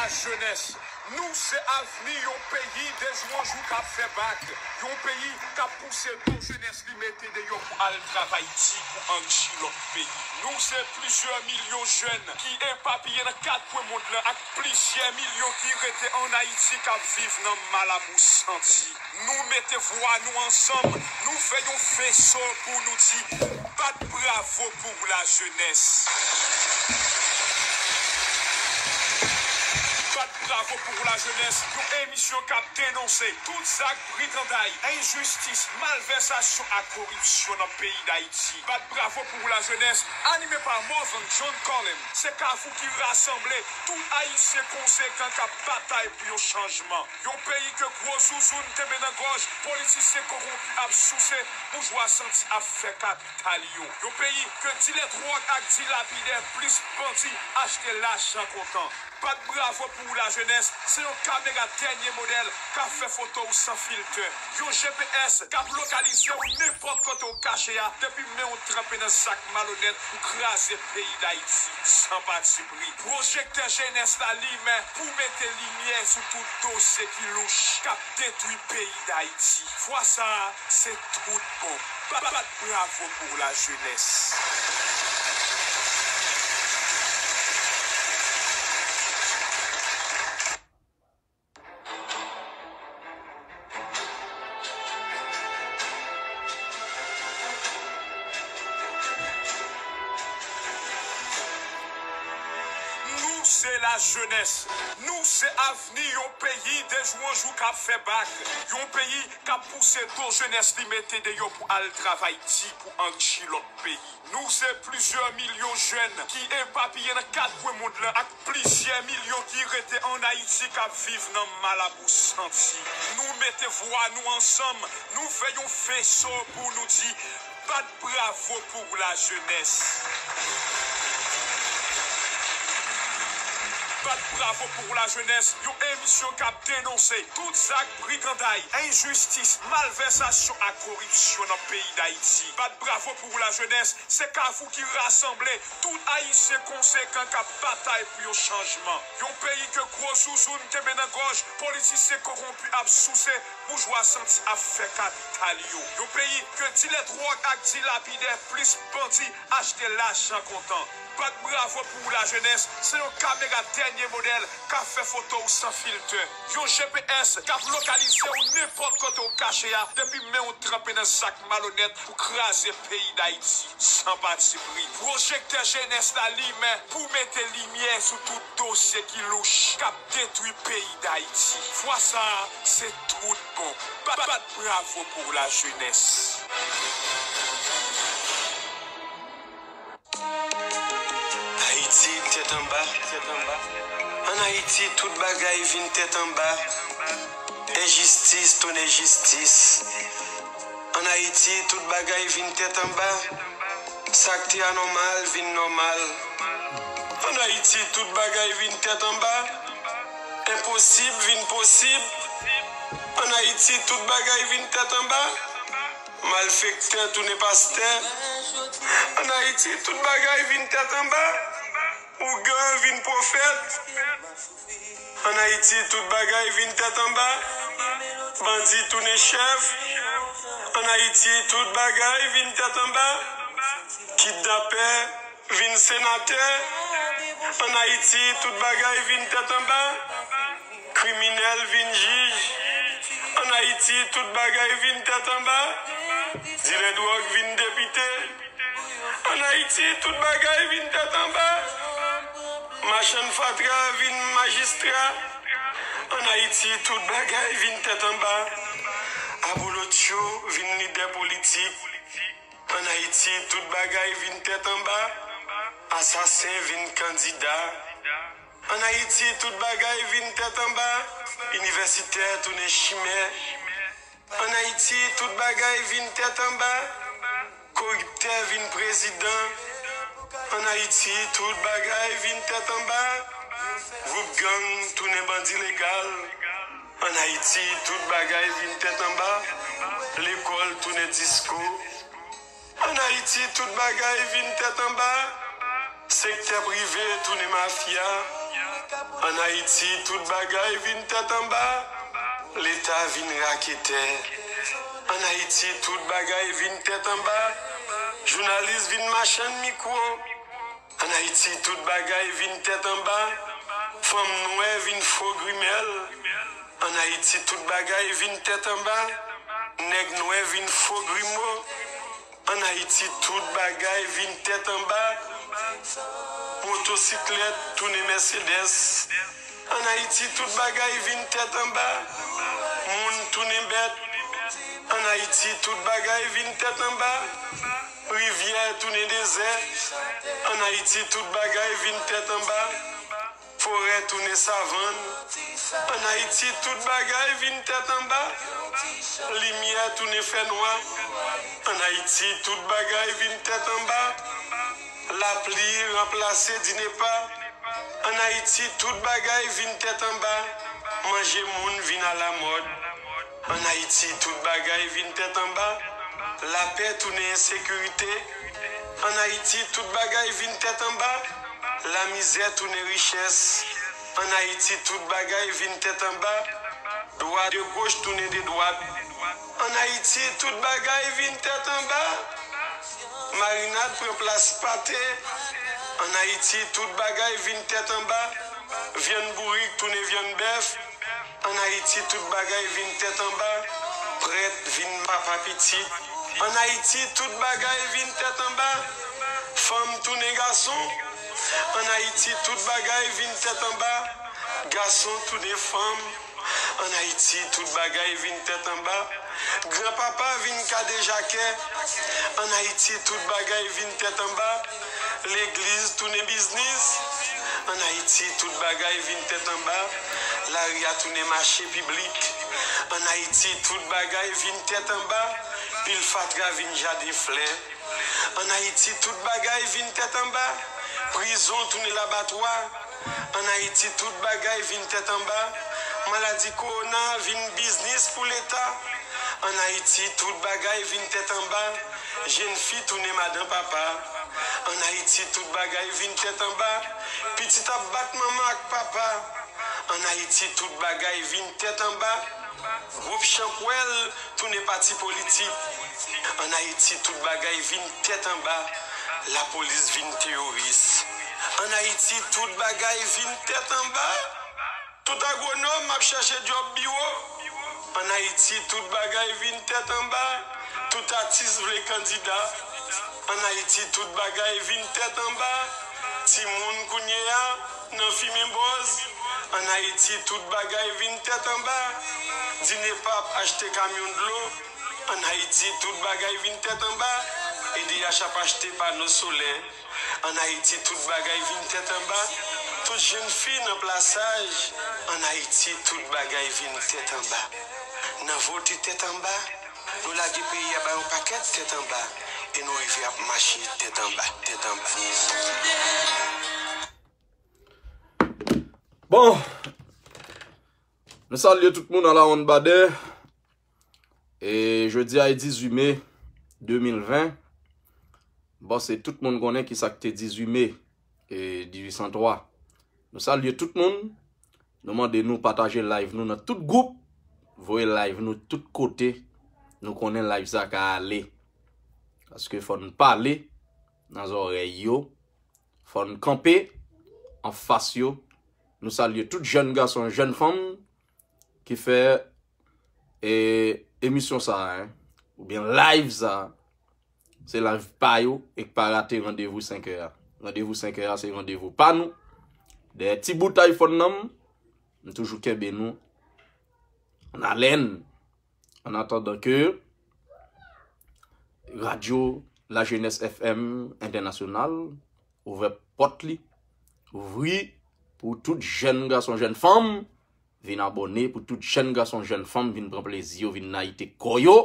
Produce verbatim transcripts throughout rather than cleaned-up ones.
Jenès, nou se avni yon peyi de jou an jou k ap fè bak, yon peyi k ap pouse do jenès li mete deyò pou al travay di, pou anrichi lòt peyi. Nou se plizyè milyon jèn ki epapiye nan kat kwen mond lan ak plizyè milyon ki rete ann Ayiti k ap viv nan malabou santi. Nou mete vwa nou ansanm, nou fè yon feso pou nou di, bat bravo pou lajenès. Bat bravo pou lajenès, yon emisyon k ap denonse tout zak briganday, enjistis, malvèsasyon ak koripsyon nan peyi Dayiti. Bat bravo pou lajenès, anime pa Morvan John Colem. Se kafou ki rasanble tout Ayisyen konsekan k ap batay pou yon chanjman. Yon peyi ke gwo zouzoun kenbe nan gòj, politisyen kowonpi ap souse, boujwa santi ap fè kapital yo. Yon peyi ke dilè dwòg ak dilapidè plis bandi achte lajan kontan. Bat bravo pou lajenès, se yon kamera dènye modèl k ap fè foto w san filtè. Yon G P S k ap lokalize w nenpòt kote w kache a, depi men w tranpe nan zak malonèt pou kraze peyi Dayiti san patipri. Pwojektè jenès la limen pou mete limyè sou tout dosye ki louch k ap detwi peyi Dayiti. Fwa sa a, se tout bon. Bat, bat bravo pou lajenès. Nou se lajenès. Nou se avni yon peyi de jou an jou k ap fè bak. Yon peyi k ap pouse do jenès li mete deyò pou al travay di, pou anrichi lòt peyi. Nou se plizyè milyon jèn ki epapiye nan kat kwen mond lan ak plizyè milyon ki rete ann Ayiti k ap viv nan malabou santi. Nou mete vwa nou ansanm, nou fè yon feso pou nou di, bat bravo pou lajenès. Bat bravo pou lajenès, yon emisyon k ap denonse tout zak briganday, enjistis, malvèsasyon ak koripsyon nan peyi Dayiti. Bat bravo pou lajenès, se kafou ki rasanble tout Ayisyen konsekan k ap batay pou yon chanjman. Yon peyi ke gwo zouzoun kenbe nan gòj, politisyen kowonpi ap souse, boujwa santi ap fè kapital yo. Yon peyi ke dilè dwòg ak dilapidè plis bandi achte lajan kontan. Bat bravo pou lajenès, se yon kamera dènye modèl k ap fè foto w san filtè. Yon G P S k ap lokalize w nenpòt kote w kache a, depi men w tranpe nan zak malonèt pou kraze peyi Dayiti san patipri. Pwojektè jenès la limen pou mete limyè sou tout dosye ki louch k ap detwi peyi Dayiti. Fwa sa a, se tout bon. Bat, bat bravo pou lajenès. Ayiti tèt anba. Ann Ayiti, tout bagay vin tèt anba. Enjistis tounen jistis. Ann Ayiti, tout bagay vin tèt anba. Sa k te anòmal vin nòmal. Ann Ayiti, tout bagay vin tèt anba. Enposib vin posib. Ann Ayiti, tout bagay vin tèt anba. Malfektè tounen pastè. Ann Ayiti, tout bagay vin tèt anba. Ougan vin pwofèt. Ann Ayiti, tout bagay vin tèt anba. Bandi tounen chèf. Ann Ayiti, tout bagay vin tèt anba. Kidnapè vin senatè. Ann Ayiti, tout bagay vin tèt anba. Kriminèl vin jij. Ann Ayiti, tout bagay vin tèt anba. Dilè dwòg vin depite. Ann Ayiti, tout bagay vin tèt anba. Machann fatra vin majistra. Ann Ayiti, tout bagay vin tèt anba. Abolotcho vin lidè politik. Ann Ayiti, tout bagay vin tèt anba. Asasen vin kandida. Ann Ayiti, tout bagay vin tèt anba. Inivèsitè tounen chimè. Ann Ayiti, tout bagay vin tèt anba. Koriptè vin prezidan. Ann Ayiti, tout bagay vin tèt anba. Gwoup gang tounen bandi legal. Ann Ayiti, tout bagay vin tèt anba. Lekòl tounen disko. Ann Ayiti, tout bagay vin tèt anba. Sektè prive tounen mafya. Ann Ayiti, tout bagay vin tèt anba. Leta vin raketè. Ann Ayiti, tout bagay vin tèt anba. Jounalis vin machann mikwo. Ann Ayiti, tout bagay vin tèt anba. Fanm nwè vin fo grimèl. Ann Ayiti, tout bagay vin tèt anba. Nèg nwè vin fo grimo. Ann Ayiti, tout bagay vin tèt anba. Motosiklèt tounen Mèsedès. Ann Ayiti, tout bagay vin tèt anba. Moun tounen bèt. Ann Ayiti, tout bagay vin tèt anba. Rivyè tounen dezè. Ann Ayiti, tout bagay vin tèt anba. Forè tounen savann. Ann Ayiti, tout bagay vin tèt anba. Limyè tounen fènwa. Ann Ayiti, tout bagay vin tèt anba. Lapli ranplase dinepa. Ann Ayiti, tout bagay vin tèt anba. Manje moun vin alamòd. Ann Ayiti, tout bagay vin tèt anba. Lapè tounen ensekirite. Ann Ayiti, tout bagay vin tèt anba. Lamizè tounen richès. Ann Ayiti, tout bagay vin tèt anba. Dwa de goch tounen de dwat. Ann Ayiti, tout bagay vin tèt anba. Marinad pran plas pate. Ann Ayiti, tout bagay vin tèt anba. Vyann bourik tounen vyann bèf. Ann Ayiti, tout bagay vin tèt anba. Prèt vin papa pitit. Ann Ayiti, tout bagay vin tèt anba. Fanm tounen gason. Ann Ayiti, tout bagay vin tèt anba. Gason tounen fanm. Ann Ayiti, tout bagay vin tèt anba. Granpapa vin kadejakè. Ann Ayiti, tout bagay vin tèt anba. Legliz tounen biznis. Ann Ayiti, tout bagay vin tèt anba. Lari a tounen mache piblik. Ann Ayiti, tout bagay vin tèt anba. Pil fatra vin jaden flè. Ann Ayiti, tout bagay vin tèt anba. Prizon tounen labatwa. Ann Ayiti, tout bagay vin tèt anba. Maladi kowona vin biznis pou Leta. Ann Ayiti, tout bagay vin tèt anba. Jèn fi tounen madan papa. Ann Ayiti, tout bagay vin tèt anba. Pitit ap bat manman ak papa. Ann Ayiti, tout bagay vin tèt anba. Gwoup chanpwèl tounen pati politik. Ann Ayiti, tout bagay vin tèt anba. Lapolis vin teyoris. Ann Ayiti, tout bagay vin tèt anba. Tout agwonòm ap chèche djòb biwo. Ann Ayiti, tout bagay vin tèt anba. Tout atis vle kandida. Ann Ayiti, tout bagay vin tèt anba. Timoun kounye a nan fimen bòz. Ann Ayiti, tout bagay vin tèt anba. Dinepa ap achte kamyon dlo. Ann Ayiti, tout bagay vin tèt anba. E D H ap achte pano solè. Ann Ayiti, tout bagay vin tèt anba. Tout jèn fi nan plasaj. Ann Ayiti, tout bagay vin tèt anba. Nan vote tèt anba, nou lage peyi a bay yon pakèt tèt anba. E nou rive ap mache tèt anba, tèt anba. Bon, nou salye tout moun a la wonn badè. E jodi a e dizuit me de mil ven. Bon, se tout moun konnen ki sa k te dizuit me, e dizuit san twa. Nou salye tout moun. Nou mande nou pataje live nou nan tout gwoup. Voye live nou tout kote. Nou konnen live sa ka ale. Paske fò n pale nan zòrèy yo. Fò n kanpe anfas yo. Nou salye tout jèn gason, jèn fanm ki fè, e, emisyon sa a, en, oubyen live sa a. Se live pa yo e k pa rate randevou senk è a. Randevou senk è a se randevou pa nou. Dèyè ti bout iPhone nan m, m toujou kenbe nou an alèn. An atandan ke radyo La Jeunesse F M entènasyonal ouvè pòt li, ouvri pou tout jèn gason, jèn fanm vin abòne, pou tout jèn gason, jèn fanm vin pran plezi yo, vin nayite kò yo,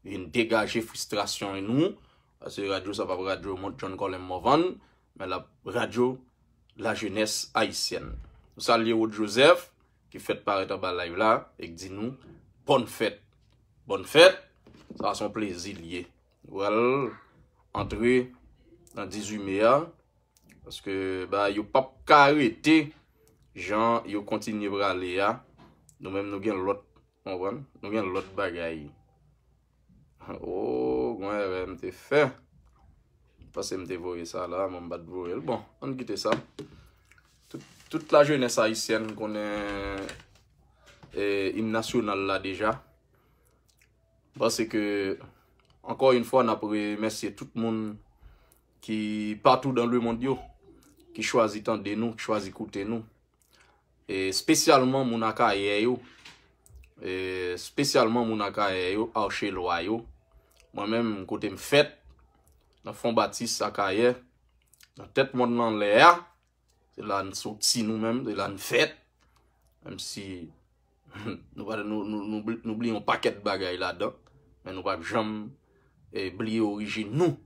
vin degaje fristrasyon nou. Paske radyo sa p ap radyo Mont John Colem Morvan, men l ap radyo La Jeunesse Haïtienne. Nou salye Rod Joseph, ki fèt parèt anba live la, e k di nou, bòn fèt. Bòn fèt, sa se yon plezi l ye. Nou pral antre nan dizuit me a, paske, ba, yo p ap ka rete jan yo kontinye prale a, nou menm nou gen lòt, konprann? Nou gen lòt bagay. Oh, gen erè m te fè. M panse m te voye sa la, men m pa t voye l. Bon, ann kite sa. Tout, tout lajenès ayisyèn konnen e, im nasyonal la deja. M panse ke, ankò yon fwa, n ap remèsye tout moun ki patou dan lemonn yo, ki chwazi tande nou, ki chwazi koute nou. E, espesyalman moun Akayè yo. E, espesyalman moun Akayè yo, Archelwa yo. Mwen menm, kote m fèt, nan Fon Batis Akayè, nan tèt mòn nan lè a, se la n soti nou menm, se la n fèt. Menm si nou pa nou, nou, nou, nou bliye yon pakèt bagay ladan, men nou p ap janm e, bliye orijin nou.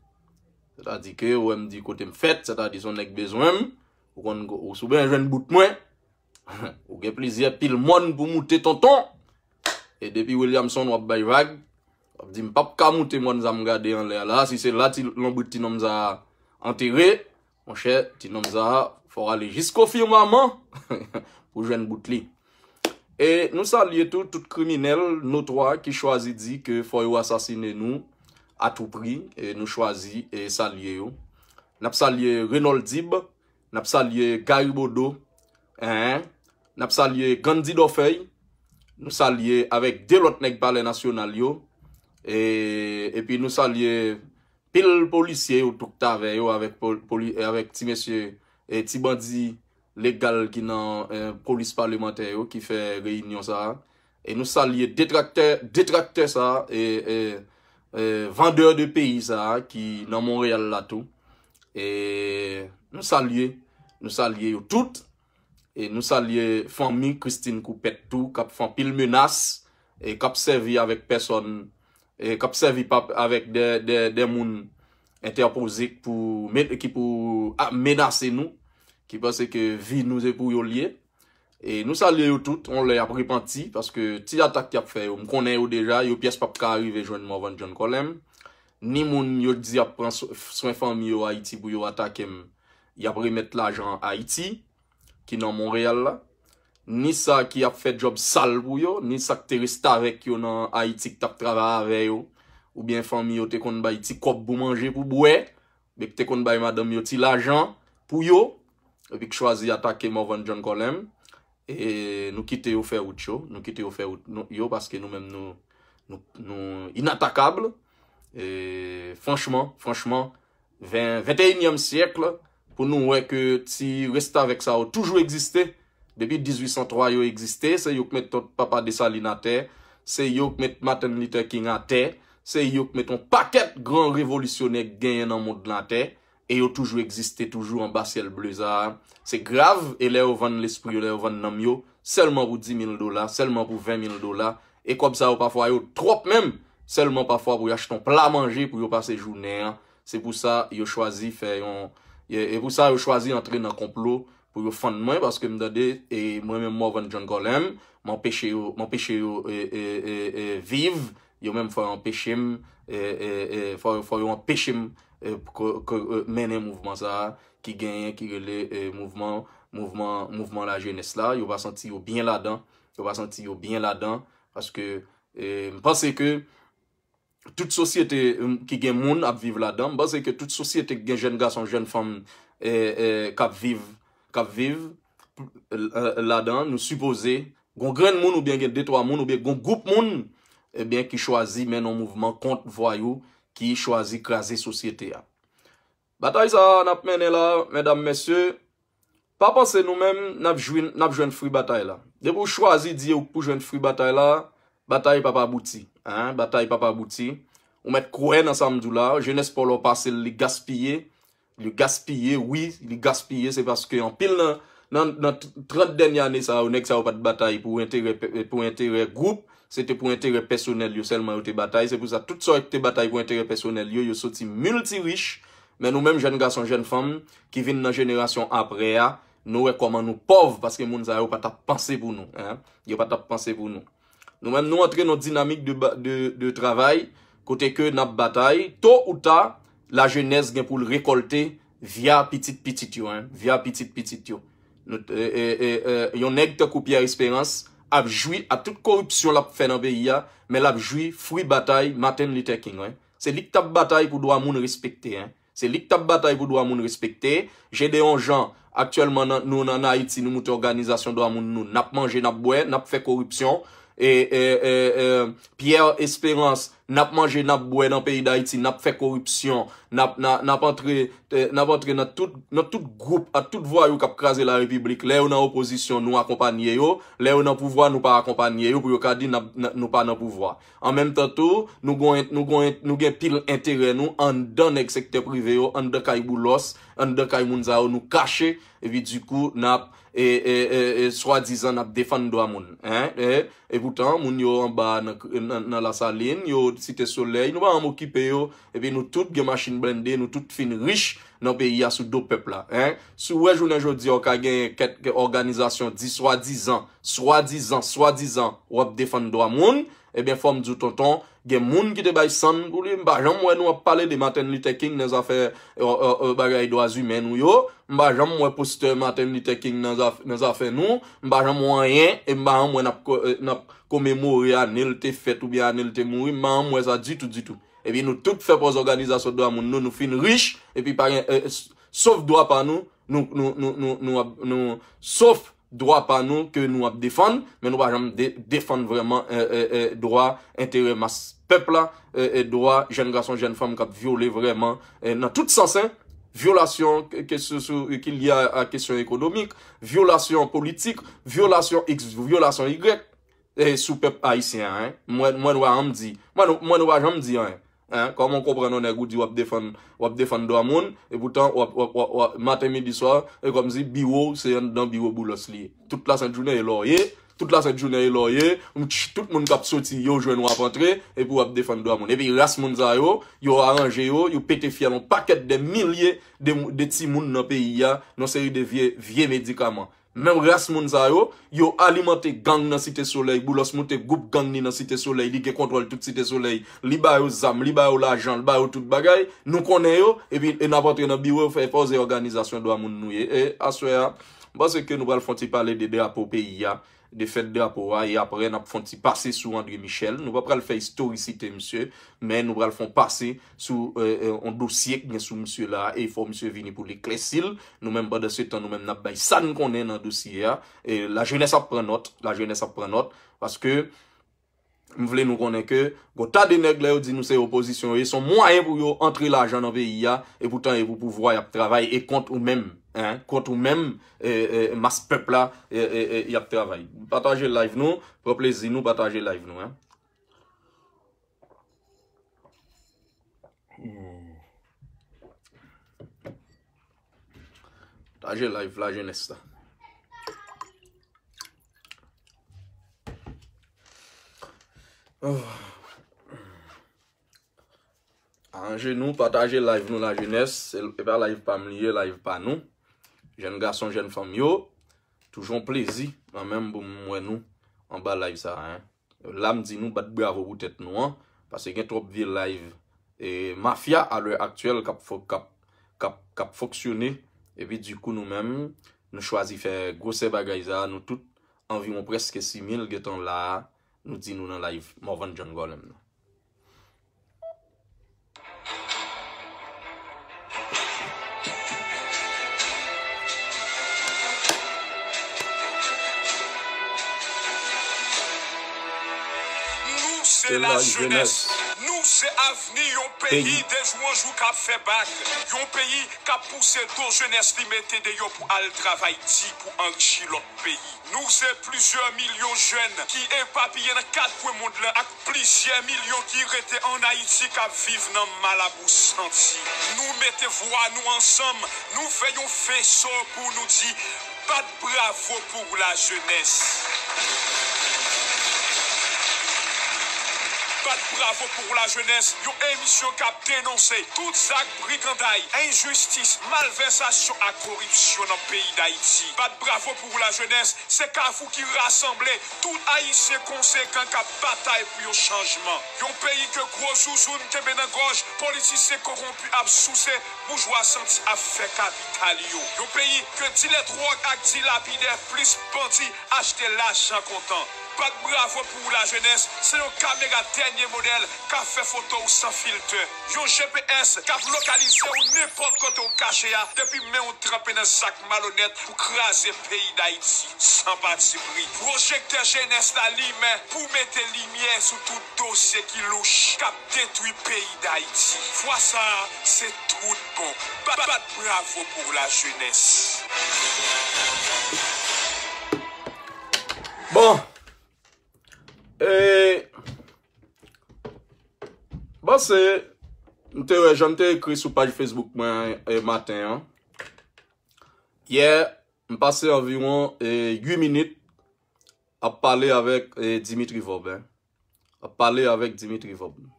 Sètadi ke ou wè m di kote m fèt, sètadi se yon nèg bezwen m, ou konn ou sou ben jwenn bout mwen, ou gen plizyè pil mòn pou moute tonton. E depi Williamson w ap bay vag, w ap di m p ap ka moute mòn sa m gade anlè a la, si se la ti lonbrit ti nonm sa a antere, monchè, ti nonm sa a, fò w ale jisko fimaman pou jwenn bout li. E nou salye tou tout kriminèl notwa ki chwazi di ke fò yo asasine nou a tou pri, e nou chwazi e salye yo. N ap salye Renold Dib, n ap salye Gary Bodeau, en, n ap salye Gandhi Dorfeuille, nou salye avèk de lòt nèg Palè Nasyonal yo, e, epi nou salye pil polisye yo tou k t avè yo avèk, poli, avèk ti mesye, e, ti bandi legal ki nan e, polis palemantè yo ki fè reyinyon sa a. E nou salye detraktè, detraktè sa a, e, e, e, vandè de peyi sa a ki nan Monreyal la tou. E nou salye, nou salye yo tout. E nou salye fanmi Christine Coupet tou, k ap fè anpil menas, e k ap sèvi avèk pèsòn, e k ap sèvi pa, avèk de, de, de moun entèpoze k pou, men- ki pou a, menase nou, ki panse ke vi nou se pou yo l ye. E nou salye yo tout, on lè y ap repanti, paske ti atak y ap fè yo, m konnen yo deja, yo pyès p ap ka rive jwenn Morvan John Colem. Ni moun yo di ap pran sw- swen fanmi yo Ayiti pou yo atake m, y ap remèt lajan Ayiti, ki nan Monreyal la. Ni sa ki ap fè djòb sal pou yo, ni sa k te restavèk yo nan Ayiti k t ap travay avè yo, oubyen fanmi yo te konn bay ti kòb pou manje, pou bwè, men k te konn bay madanm yo ti lajan pou yo, epi k chwazi atake Morvan John Colem. E nou kite yo fè wout yo, nou kite yo fè wout nou- yo, paske nou menm nou, nou, nou inatakab. E franchman, franchman, ven, venteyinyèm syèk, pou nou wè ke ti restavèk sa yo toujou egziste. Depi dizuit san twa yo egziste, se yo k met tout papa Desalin atè, se yo k met Martin Luther King atè, se yo k met yon pakèt gran revolisyonè k genyen nan mond lan atè, e yo toujou egziste, toujou anba syèl ble sa a. Se grav, e lè yo vann lespri yo, lè yo vann nanm yo, sèlman pou di mil dola, sèlman pou ven mil dola, e kòb sa yo pafwa yo twòp menm, sèlman pafwa pou yo achte yon pla manje pou yo pase jounen an. Se pou sa yo chwazi fè yon, e, e pou sa yo chwazi antre nan konplo pou yo fann mwen, paske m tande, e mwen menm Morvan John Colem, m anpeche yo, m anpeche yo e, e, e, e, viv, yo menm fò yo anpeche m, e, e, e, fò, fò yo anpeche m e, ko- ko- e, mennen mouvman sa a, ki genyen, ki rele e, mouvman, mouvman, mouvman lajenès la. Yo pa santi yo byen ladan, yo pa santi yo byen ladan, paske e, m panse ke tout sosyete m, ki gen moun ap viv ladan. M panse ke tout sosyete ki gen jèn gason, jèn fanm e, e, k ap viv, k ap viv e, ladan, nou sipoze gon grenn moun oubyen gen de twa moun oubyen gon gwoup moun, ebyen, ki chwazi mennen yon mouvman kont vwayou, ki chwazi kraze sosyete a. Batay sa a n ap mennen la, medam, mesye, pa panse nou menm n ap jwenn, n ap jwenn fwi batay la. Depi w chwazi di ou k pou jwenn fwi batay la, batay p ap abouti. Hein? Batay p ap abouti. Ou mèt kwè nan sa m di w la, jenès pa w lè w pase l, li gaspiye. Li gaspiye, wi, li gaspiye, se paske anpil nan, nan, nan trant dènye ane sa yo, nèg sa yo pa t batay pou enterè, pou enterè gwoup, se te pou enterè pèsonèl yo sèlman yo te batay. Se pou sa, tout sa yo ki te batay pou enterè pèsonèl yo, yo soti milti rich. Men nou menm jèn gason, jèn fanm ki vin nan jenerasyon apre a, nou wè kòman nou pòv, paske moun sa yo pa t ap panse pou nou, hein. Yo pa t ap panse pou nou. Nou menm, nou antre nan dinamik de, de, de travay, kote ke n ap batay, to ou ta, lajenès gen pou l rekòlte via pitit pitit yo, hein, via pitit pitit yo. Nou, e, e, e, e, yon nèg tankou Pierre Espérance ap jwi a tout koripsyon l ap fè nan peyi a, men l ap jwi fwi batay Martin Luther King, wi. Se li k t ap batay pou dwa moun respekte, en. Se li k t ap batay pou dwa moun respekte. Gédéon Jean, aktyèlman, nan, nou nan Ayiti, nou moute òganizasyon dwa moun nou. N ap manje, n ap bwè, n ap fè koripsyon. E, e, e, e, Pierre Espérance, n ap manje, n ap bwè nan peyi Dayiti, n ap fè koripsyon, n ap, n a, n ap antre, e, n ap antre nan tout, nan tout gwoup ak tout vwayou k ap kraze larepiblik. Lè yo nan opozisyon, nou akonpanye yo. Lè yo nan pouvwa, nou pa akonpanye yo pou yo ka di n ap, n, nou pa nan pouvwa. An menm tan tou, nou gen, nou gen, nou gen pil enterè nou anndan nèg sektè prive yo, anndan kay Boulos, anndan kay moun sa yo, nou kache, epi dikou, n ap, e, e, e, e, swadizan n ap defann dwa moun. En? E, e poutan, moun yo anba nan, nan, nan Lasalin, yo Site Solèy, nou pa janm okipe yo, epi nou tout gen machin blende, nou tout fin rich nan peyi a sou do pèp la. En? Si w wè jounen jodi a, w ka genyen kèk òganizasyon di swadizan, swadizan, swadizan, w ap defann dwa moun, ebyen, fò m di w, tonton, gen moun ki te bay san n pou li. M pa janm wè nou ap pale de Martin Luther King nan zafè, e, e, e, bagay dwa imen nou yo. M pa janm wè postè Martin Luther King nan zaf-, nan zafè nou. M pa janm wè anyen, e m pa janm wè n ap ko-, e, n ap komemore ane l te fèt oubyen ane l te mouri. M pa janm wè sa ditou, ditou. Epi nou tout fè pòz òganizasyon dwa moun nou, nou fin rich, epi pa gen, e, s-, sof dwa pa nou, nou, nou, nou, nou, nou ap, nou, sof dwa pa nou ke nou ap defann, men nou pa janm de-, defann vrèman, e, e, e, dwa, enterè mas pèp la, e, e, dwa jèn gason, jèn fanm k ap vyole vrèman, e, nan tout sans, en, vyolasyon ke, ke sou, sou, ki lye a, a kesyon ekonomik, vyolasyon politik, vyolasyon X, vyolasyon Y, e, sou pèp ayisyen an, en. Mwen, mwen, nou pa janm di, mwen, nou, mwen, nou pa janm di anyen. En, kòman w konprann yon nèg ou di w ap defann, w ap defann dwa moun, e poutan w ap, w ap, w ap, w ap, maten, midi, swa, e kòmsi biwo w se anndan biwo Boulos li ye. Tout lasent jounen e la w ye, tout lasent jounen e la w ye, m tch, tout moun k ap soti yo jwenn w ap antre, epi w ap defann dwa moun. Epi ras moun sa yo, yo aranje yo, yo pete fyèl yon pakèt de milye de, de timoun nan peyi a, nan seri de vye, vye medikaman. Menm ras moun sa yo, yo alimante gang nan Site Solèy, Boulos moute gwoup gang li nan Site Solèy, li gen kontwòl tout Site Solèy, li ba yo zam, li ba yo lajan, li ba yo tout bagay, nou konnen yo, epi e n ap antre nan biwo yo fè pòze òganizasyon dwa moun nou ye. E aswè a, m panse ke nou pral fè yon ti pale de drapo peyi a, de fèt drapo a, e aprè n ap fè yon ti pase sou André Michel. Nou pa pral fè istorisite misye, men nou pral fè yon pase sou, e, e, yon dosye k gen sou misye la, e fò misye vini pou l eklèsi l. Nou menm, pandan se tan, nou menm, n ap bay sa n konnen nan dosye a. E lajenès ap pran nòt, lajenès ap pran nòt, paske m vle nou konnen ke gon ta de nèg, lè yo di nou se opozisyon yo ye, se yon mwayen pou yo antre lajan nan peyi a, e poutan e pou pouvwa y ap travay, e kont ou menm, en, kont ou menm, e, e, mas pèp la, e, e, e, y ap travay. Pataje live nou, pran plezi nou, pataje live nou, en. Hmm. Pataje live la, jenès la. Oh. Aranje nou, pataje live nou, lajenès. Se, e pa live pa m li ye, live pa nou. Jèn gason, jèn fanm yo, toujou yon plezi, mwen menm, pou m wè nou anba live sa a, en. La m di nou bat bravo pou tèt nou an, paske gen twòp vye live, e, mafya a lè aktyèl k ap fo-, k ap, k ap, k ap fonksyone, epi dikou nou menm, nou chwazi fè gwosè bagay sa a, nou tout, anviwon prèske sis mil gentan la a, nou di nou nan live Morvan John Gorlem nan. Nou se lajenès. Nou se avni yon peyi de jou an jou k ap fè bak. Yon peyi k ap pouse do jenès li mete deyò pou al travay di pou anrichi lòt peyi. Nou se plizyè milyon jèn ki epapiye nan kat kwen mond lan ak plizyè milyon ki rete ann Ayiti k ap viv nan malabou santi. Nou mete vwa nou ansanm, nou fè yon fensò pou nou di, bat bravo pou lajenès. Bat Bravo pour la Jeunesse, yon emisyon k ap denonse tout zak briganday, enjistis, malvèsasyon ak koripsyon nan peyi Dayiti. Bat Bravo pour la Jeunesse, se kafou ki rasanble tout Ayisyen konsekan k ap batay pou yon chanjman. Yon peyi ke gwo zouzoun kenbe nan gòj, politisyen kowonpi ap souse, boujwa santi ap fè kapital yo. Yon peyi ke dilè dwòg ak dilapidè plis bandi achte lajan kontan. Bat Bravo pour la Jeunesse, se yon kamera dènye modèl k ap fè foto w san filtè. Yon G P S k ap lokalize w nenpòt kote w kache a, depi men w tranpe nan zak malonèt pou kraze peyi Dayiti san patipri. Pwojektè jenès la limen pou mete limyè sou tout dosye ki louch k ap detwi peyi Dayiti. Fwa sa a, se tout bon. Bat, bat bravo pour la jeunesse. Bon. E, bon, se, m te wè, jan m te ekri sou paj Facebook mwen e, maten an. Yè, m pase anviwon e, uit minit ap pale avèk e, Dimitri Vorbe. Ap pale avèk Dimitri Vorbe.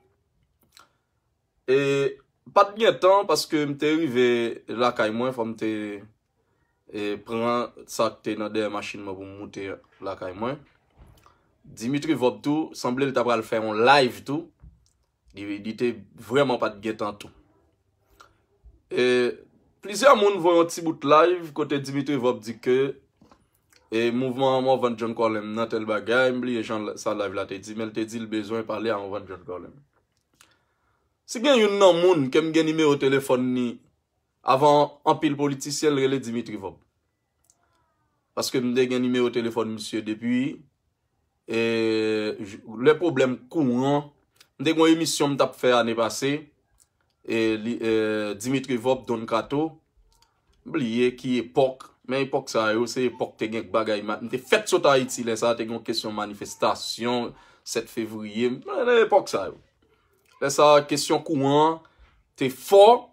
E pa t gen tan paske m te rive lakay mwen, fò m te e, pran sa k te nan dèyè machin mwen pou m moute lakay mwen. Dimitri Vorbe tou, sanble l ta pral fè yon live tou. Li, li te vrèman pa t gen tan tou. E, plizyè moun voye yon ti bout live kote Dimitri Vorbe di ke e, mouvman Morvan John Colem nan tèl bagay, m bliye jan sa live la te di, men l te di l bezwen pale a Morvan John Colem. Si gen youn nan moun ke m gen nimewo telefòn li avan anpil politisyen, l rele Dimitri Vorbe. Paske m te gen nimewo telefòn misye depi e, lè pwoblèm kouran, m te gen yon emisyon m t ap fè ane pase, e, li, e, Dimitri Vorbe, Don Kato, m bliye ki epòk, men epòk sa yo, se epòk te gen bagay, m te fèt sot Ayiti lè sa, te gen yon kesyon manifestasyon, sèt fevriye, nan epòk sa yo. Lè sa, kesyon kouran te fò,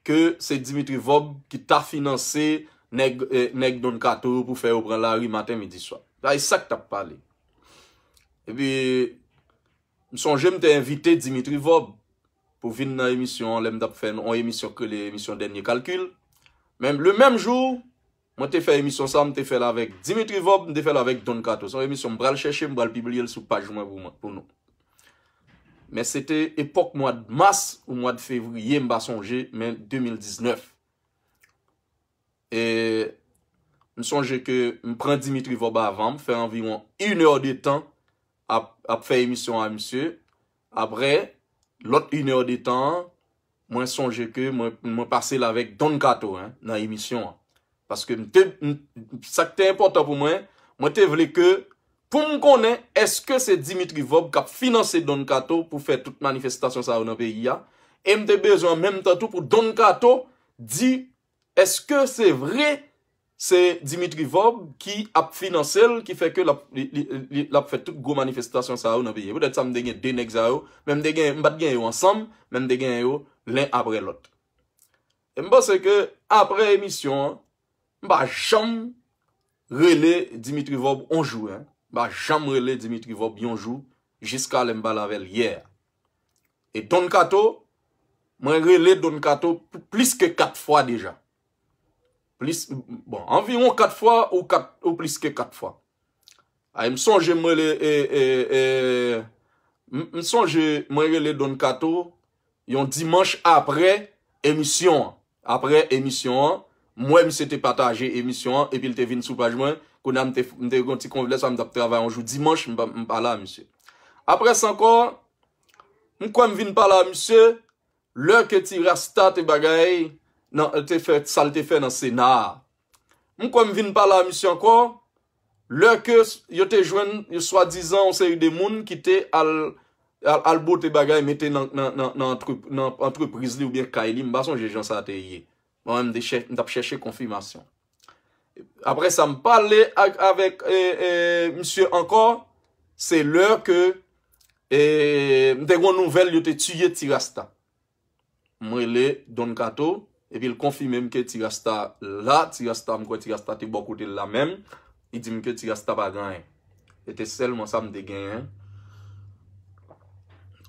ke se Dimitri Vorbe ki ta finanse nèg, e, nèg Don Kato yo pou fè yo pran lari maten, midi, swa. Sa e sa k t ap pale. Epi, m sonje m te envite Dimitri Vorbe pou vin nan emisyon an lè m t ap fè yon emisyon k rele emisyon Dènye Kalkil. Men le menm jou, mwen te fè emisyon sa, m te fè l avèk Dimitri Vorbe, m te fè l avèk Don Kato. Se yon emisyon m pral chèche, m pral pibliye l sou paj mwen pou mwen, pou nou. Men se te epòk mwa d mas ou mwa d fevriye, m pa sonje, men de mil diznèf. E m sonje ke m pran Dimitri Vorbe avan, m fè anviwon inè de tan ap, ap fè emisyon a misye. Apre, lòt inè de tan an, mwen sonje ke mwen, mwen pase l avèk Don Kato, en, nan emisyon an. Paske m te, m, sa k te enpòtan pou mwen, mwen te vle ke pou m konnen èske se Dimitri Vorbe k ap finanse Don Kato pou fè tout manifestasyon sa yo nan peyi a. E m te bezwen an menm tan tou pou Don Kato di èske se vre se Dimitri Vorbe ki ap finanse l, ki fè ke l ap, li, li, li, l ap fè tout gwo manifestasyon sa yo nan peyi a. Poutèt sa m te gen de nèg sa yo, men m te gen, m pa t gen yo ansanm, men m te gen yo len apre lòt. E m panse ke apre emisyon an, m pa janm rele Dimitri Vorbe on jou, en. M pa janm rele Dimitri Vorbe yon jou, jiska lè m pale avè l yè a. E Don Kato, mwen rele Don Kato plis ke kat fwa deja. Plis, bon, anviwon kat fwa ou kat, ou plis ke kat fwa. Ay, m sonje m rele, e, e, e, m, m sonje mwen rele Don Kato yon dimanch apre emisyon an. Apre emisyon an, m wè misye te pataje emisyon an, epi l te vin sou paj mwen. Kounye a, m te, m te gen yon ti konv, lè sa m t ap travay yon jou dimanch, m pa, m pale a misye. Apre sa ankò, m kwè m vin pale a misye, lè ke Ti Rasta te bagay, nan, te fè, sa l te fè nan Sena a. M kwè m vin pale a misye ankò, lè ke s, yo te jwenn, yo swadizan, yon seri de moun ki te al, al, al bote bagay, mete nan, nan, nan, nan antre, nan antrepriz li oubyen kay li, m pa sonje jan sa te ye. Mwen menm, m te chè, m t ap chèche konfimasyon. Apre sa, m pale ak, avèk e, e, misye ankò, se lè ke e, m te gen yon nouvèl, yo te tiye Ti Rasta. M rele Don Kato, epi l konfime m ke Ti Rasta la, Ti Rasta, m kwè Ti Rasta te bò kote l la menm. Li di m ke Ti Rasta pa gen anyen. Se te sèlman sa m te genyen.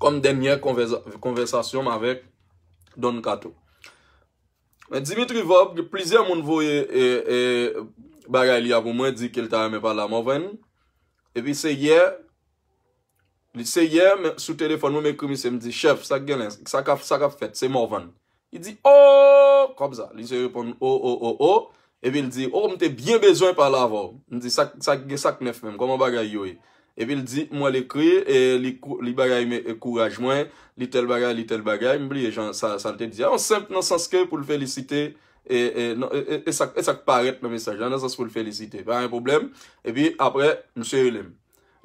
kòm dènyè konvèza- konvèsasyon m avèk Don Kato. Men Dimitri Vorbe, plizyè moun voye e, e, bagay li a pou mwen, di ke l ta renmen pale a Morvan. Epi se yè, li se yè, men sou telefòn mwen, m ekri misye, m di, chèf, sa k genlè, sa k ap, sa k ap fèt, se Morvan. Li di, oh, kòmsa. Li se reponn, oh, oh, oh, oh. Epi l di, oh, m te byen bezwen pale avè w. M di, sa, sa, sa k nèf menm, kòman bagay yo ye? Epi l di, m wè l ekri, e li, kou- li bagay men, e kouraj mwen, li tèl bagay, li tèl bagay. M bliye jan sa, sa l te di a. Yon senp nan sans ke pou l felisite, e, e, non, e, e, e sa, e sa k parèt nan mesaj la, nan sans pou l felisite. Pa gen pwoblèm. Epi apre, misye rele m.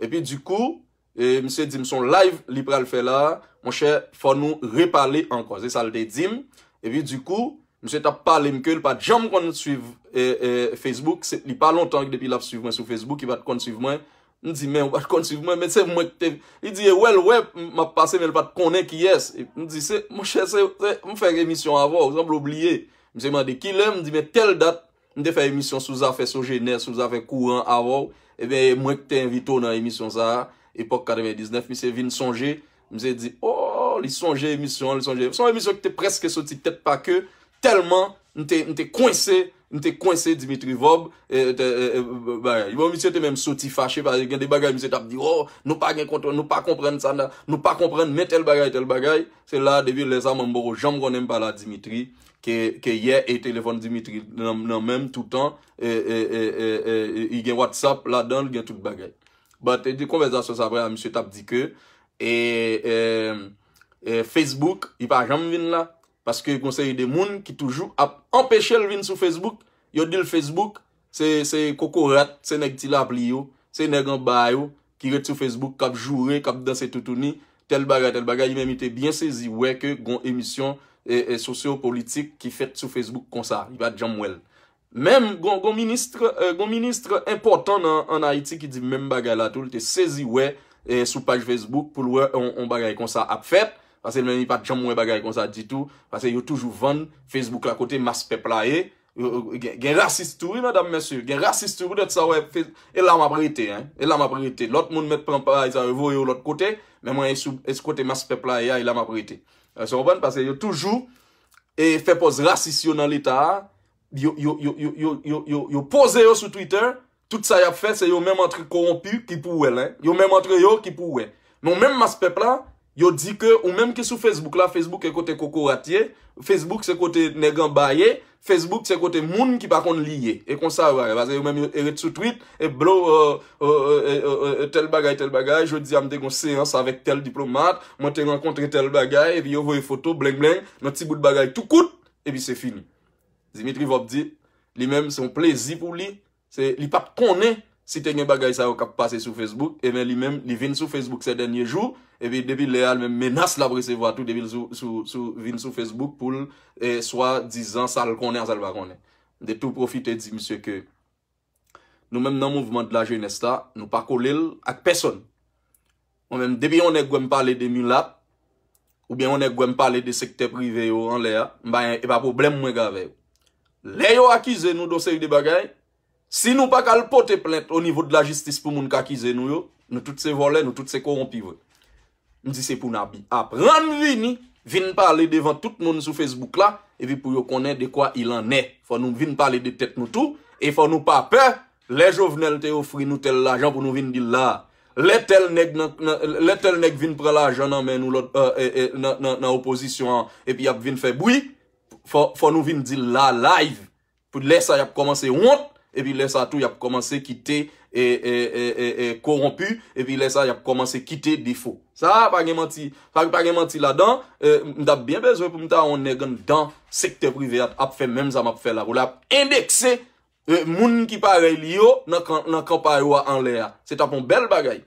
Epi dikou, e, misye di m se yon live li pral fè la, monchè, fò nou repale ankò. Se sa l te di m. Epi dikou, misye t ap pale m ke l pa t janm konn swiv e, e, Facebook. Se- Li pa lontan depi l ap swiv mwen sou Facebook, li pa t konn swiv mwen. M di, men ou pa t konn swiv mwen, men se mwen ki te. Li di, e wè l wè m ap pase, men l pa t konnen kiyès. E m di, se, monchè, se, se, m fè emisyon avè w, ou sanble w bliye. Misye mande kilè, m di, men tèl dat, m te fè emisyon sou zafè Sogener, sou zafè kouran avè w. Ebyen, e mwen ki te envite w nan emisyon sa a, epòk katrevendiznèf, misye vin sonje. Misye di, oh, li sonje emisyon an, li sonje. Se yon emisyon ki te prèske soti tèt pa ke, tèlman m te, m te kwense, m te kwense Dimitri Vorbe, e, te, e, e, bagay. Bon, misye te menm soti fache, paske gen de bagay misye t ap di, oh, nou pa gen kontwòl, nou pa konprann sa, nou pa konprann, men tèl bagay, tèl bagay. Se la, depi lè sa, mwen m poko janm konnen m pale a Dimitri, ke, ke yè e telefòn Dimitri nan, nan men m toutan, e, e, e, e, e, e, li gen WhatsApp ladan l, gen tout bagay. But, e, de konvèsasyon sa, apre, misye t ap di ke, e, e, e, Facebook, li pa janm vin la, paske gon seri de moun ki toujou ap anpeche l vin sou Facebook, yo di l Facebook, se, se kokorat, se nèg ti lapli yo, se nèg anba yo, ki ret sou Facebook, k ap joure, k ap danse toutouni, tèl bagay, tèl bagay, li menm li te byen sezi wè ke gon emisyon, e, e, sosyopolitik ki fèt sou Facebook konsa, li pa t janm wè l. Menm gon, gon minis, e, gon minis enpòtan nan, ann Ayiti ki di menm bagay la tou, li te sezi wè, e, sou paj Facebook pou l wè on, on bagay konsa ap fèt, paske l menm li pa t janm wè bagay konsa ditou, paske yo toujou vann Facebook la kote mas pèp la ye, Yo- yo- gen, gen rasis tou, wi, medam, mesye. Gen rasis tou, poutèt sa, wè, fe- e la m ap rete, en. E la m ap rete. Lòt moun mèt pran bagay sa yo, voye yo lòt kote, men mwen, e sou, e sou kote mas pèp la ye a, e la m ap rete. Èske w konprann? Paske yo toujou e fè pòz rasis yo nan Leta a. Yo, yo, yo, yo, yo, yo, yo, yo poze yo sou Twitter. Tout sa y ap fè, se yo menm antre kowonpi ki pou wè l, en. Yo menm antre yo ki pou wè. Men w menm mas pèp la, yo di ke ou menm ki sou Facebook la, Facebook e kote kokorat ye, Facebook se kote nèg anba ye, Facebook se kote moun ki pa konn li ye. E konsa yo bagay, paske yo menm yo e ret sou tweet, e blow, e, e, tèl bagay, tèl bagay, jodi a m te gon seyans avèk tèl diplomat, mwen te rankontre tèl bagay, epi yo voye foto, blengblenng, nan ti bout bagay tou kout, epi se fini. Dimitri Vorbe di, li menm se yon plezi pou li, se, li pa t konnen si te gen bagay sa yo k ap pase sou Facebook, ebyen li menm, li vin sou Facebook sè dènye jou, epi depi lè a, li menm menas l ap resevwa tou, depi l sou, sou, sou, vin sou Facebook pou l, e, swadizan sa l konnen a sa l pa konnen. M te tou pwofite di misye ke nou menm nan mouvman de la jeunesse la, nou pa kole l ak pèsonn. Mwen menm, depi yon nèg wè m pale de milat, oubyen yon nèg wè m pale de sektè prive yo anlè a, m pa, e pa pwoblèm mwen gen avè yo. Lè yo akize nou de yon seri de bagay, si nou pa ka al pote plent o nivo de lajistis pou moun k akize nou yo, nou tout se vòlè, nou tout se kowonpi vre. M di se pou n abi- aprann vini, vin pale devan tout moun sou Facebook la, epi pou yo konnen de quoi il en est. Fò nou vin pale de tèt nou tou, e fò nou pa pè lè Jovenel te ofri nou tèl lajan pou nou vin di l la. Lè tèl nèg nan, nan- lè tèl nèg vin pran lajan nan men nou lòt, e, e, e, nan, nan, nan opozisyon an, epi y ap vin fè bri, fò, fò nou vin di l la live. Pou lè sa y ap kòmanse wont, epi lè sa tou y ap kòmanse kite, e, e, e, e, e, kowonpi, epi lè sa y ap kòmanse kite defo. Sa pa gen manti, pa, pa gen manti ladan, e, m t ap byen bezwen pou m ta wè yon nèg anndan sektè prive a ap fè menm sa m ap fè la, pou l ap endekse, e, moun ki parèy li yo nan kan, nan kan pa yo a anlè a. Se t ap yon bèl bagay.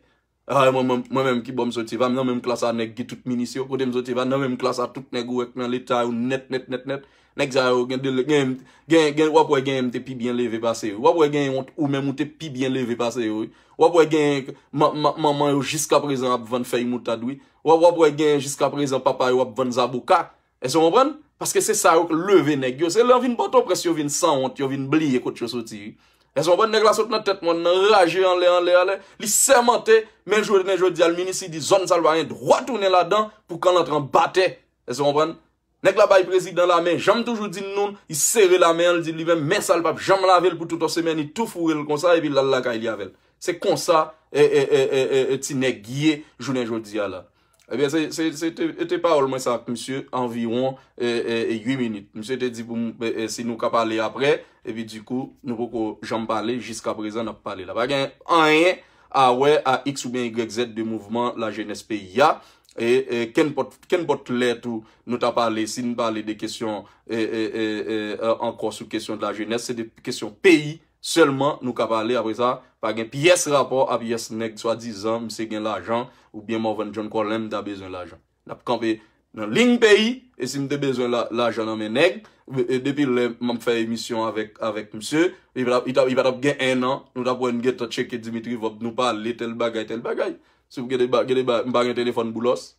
Ah, mwen, mwen, mwen menm ki bò m soti, e pa m nan menm klas a nèg ki tout minis yo. Kote m soti, e pa nan menm klas a tout nèg ou wè k nan Leta yo nèt, nèt, nèt, nèt. Nèg sa yo gen de, gen, gen, gen, w ap wè gen m te pi byen leve pase yo. W ap wè gen yon, ou menm ou te pi byen leve pase yo, wi. W ap wè gen ma- ma- manman yo jiskaprezan ap vann fèy moutad, wi. W ap, w ap wè gen jiskaprezan papa yo ap vann zaboka. Èske w konprann? Paske se sa yo k leve nèg yo. Se lè yo vin Pòtoprens, yo vin sanwont, yo vin bliye kot yo soti, wi. Èske w konprann? Nèg la sot nan tèt mòn nan, raje anlè, anlè, anlè. Li sèmante, men jounen jodi a, l minis, li di zòn sa l pa gen dwa tounen ladan pou kan l antre anba tè. Èske w konprann? Nèg la bay prezidan lamen, jan m toujou di n nou, li sere lamen an, li di li menm men sa l p ap janm lave l pou tout yon semèn, li tou foure l konsa, epi l al lakay li avè l. Se konsa e, e, e, e, e, e ti nèg ye jounen jodi a la. Ebyen, se, se, se te, te pawòl mwen sa ak misye anviwon e, e, e, uit minit. Misye te di pou m, e, e, si nou ka pale aprè, epi dikou, nou poko janm pale, jiska prezan n ap pale la. Pa gen anyen a wè a X oubyen Y Z de mouvman lajenès peyi a. E, e kenpòt, kenpòt lè tou, nou ta pale, si n pale de kesyon e, e, e, e, e, ankò sou kesyon de lajenès, se de kesyon peyi sèlman nou ka pale. Apre sa, pa gen pyès rapò a pyès nèg swadizan misye gen lajan oubyen Morvan John Colem ta bezwen lajan. N ap kanpe nan liy peyi, e si m te bezwen la, lajan nan men nèg, e, e depi lè m ap fè emisyon avèk, avèk misye, li pa t ap, li t ap, li pa t ap gen en an, nou t ap wè n gentan tcheke Dimitri Vorbe, nou pale tèl bagay, tèl bagay. Si w gen de ba-, gen de ba-, m pa gen telefòn Boulos,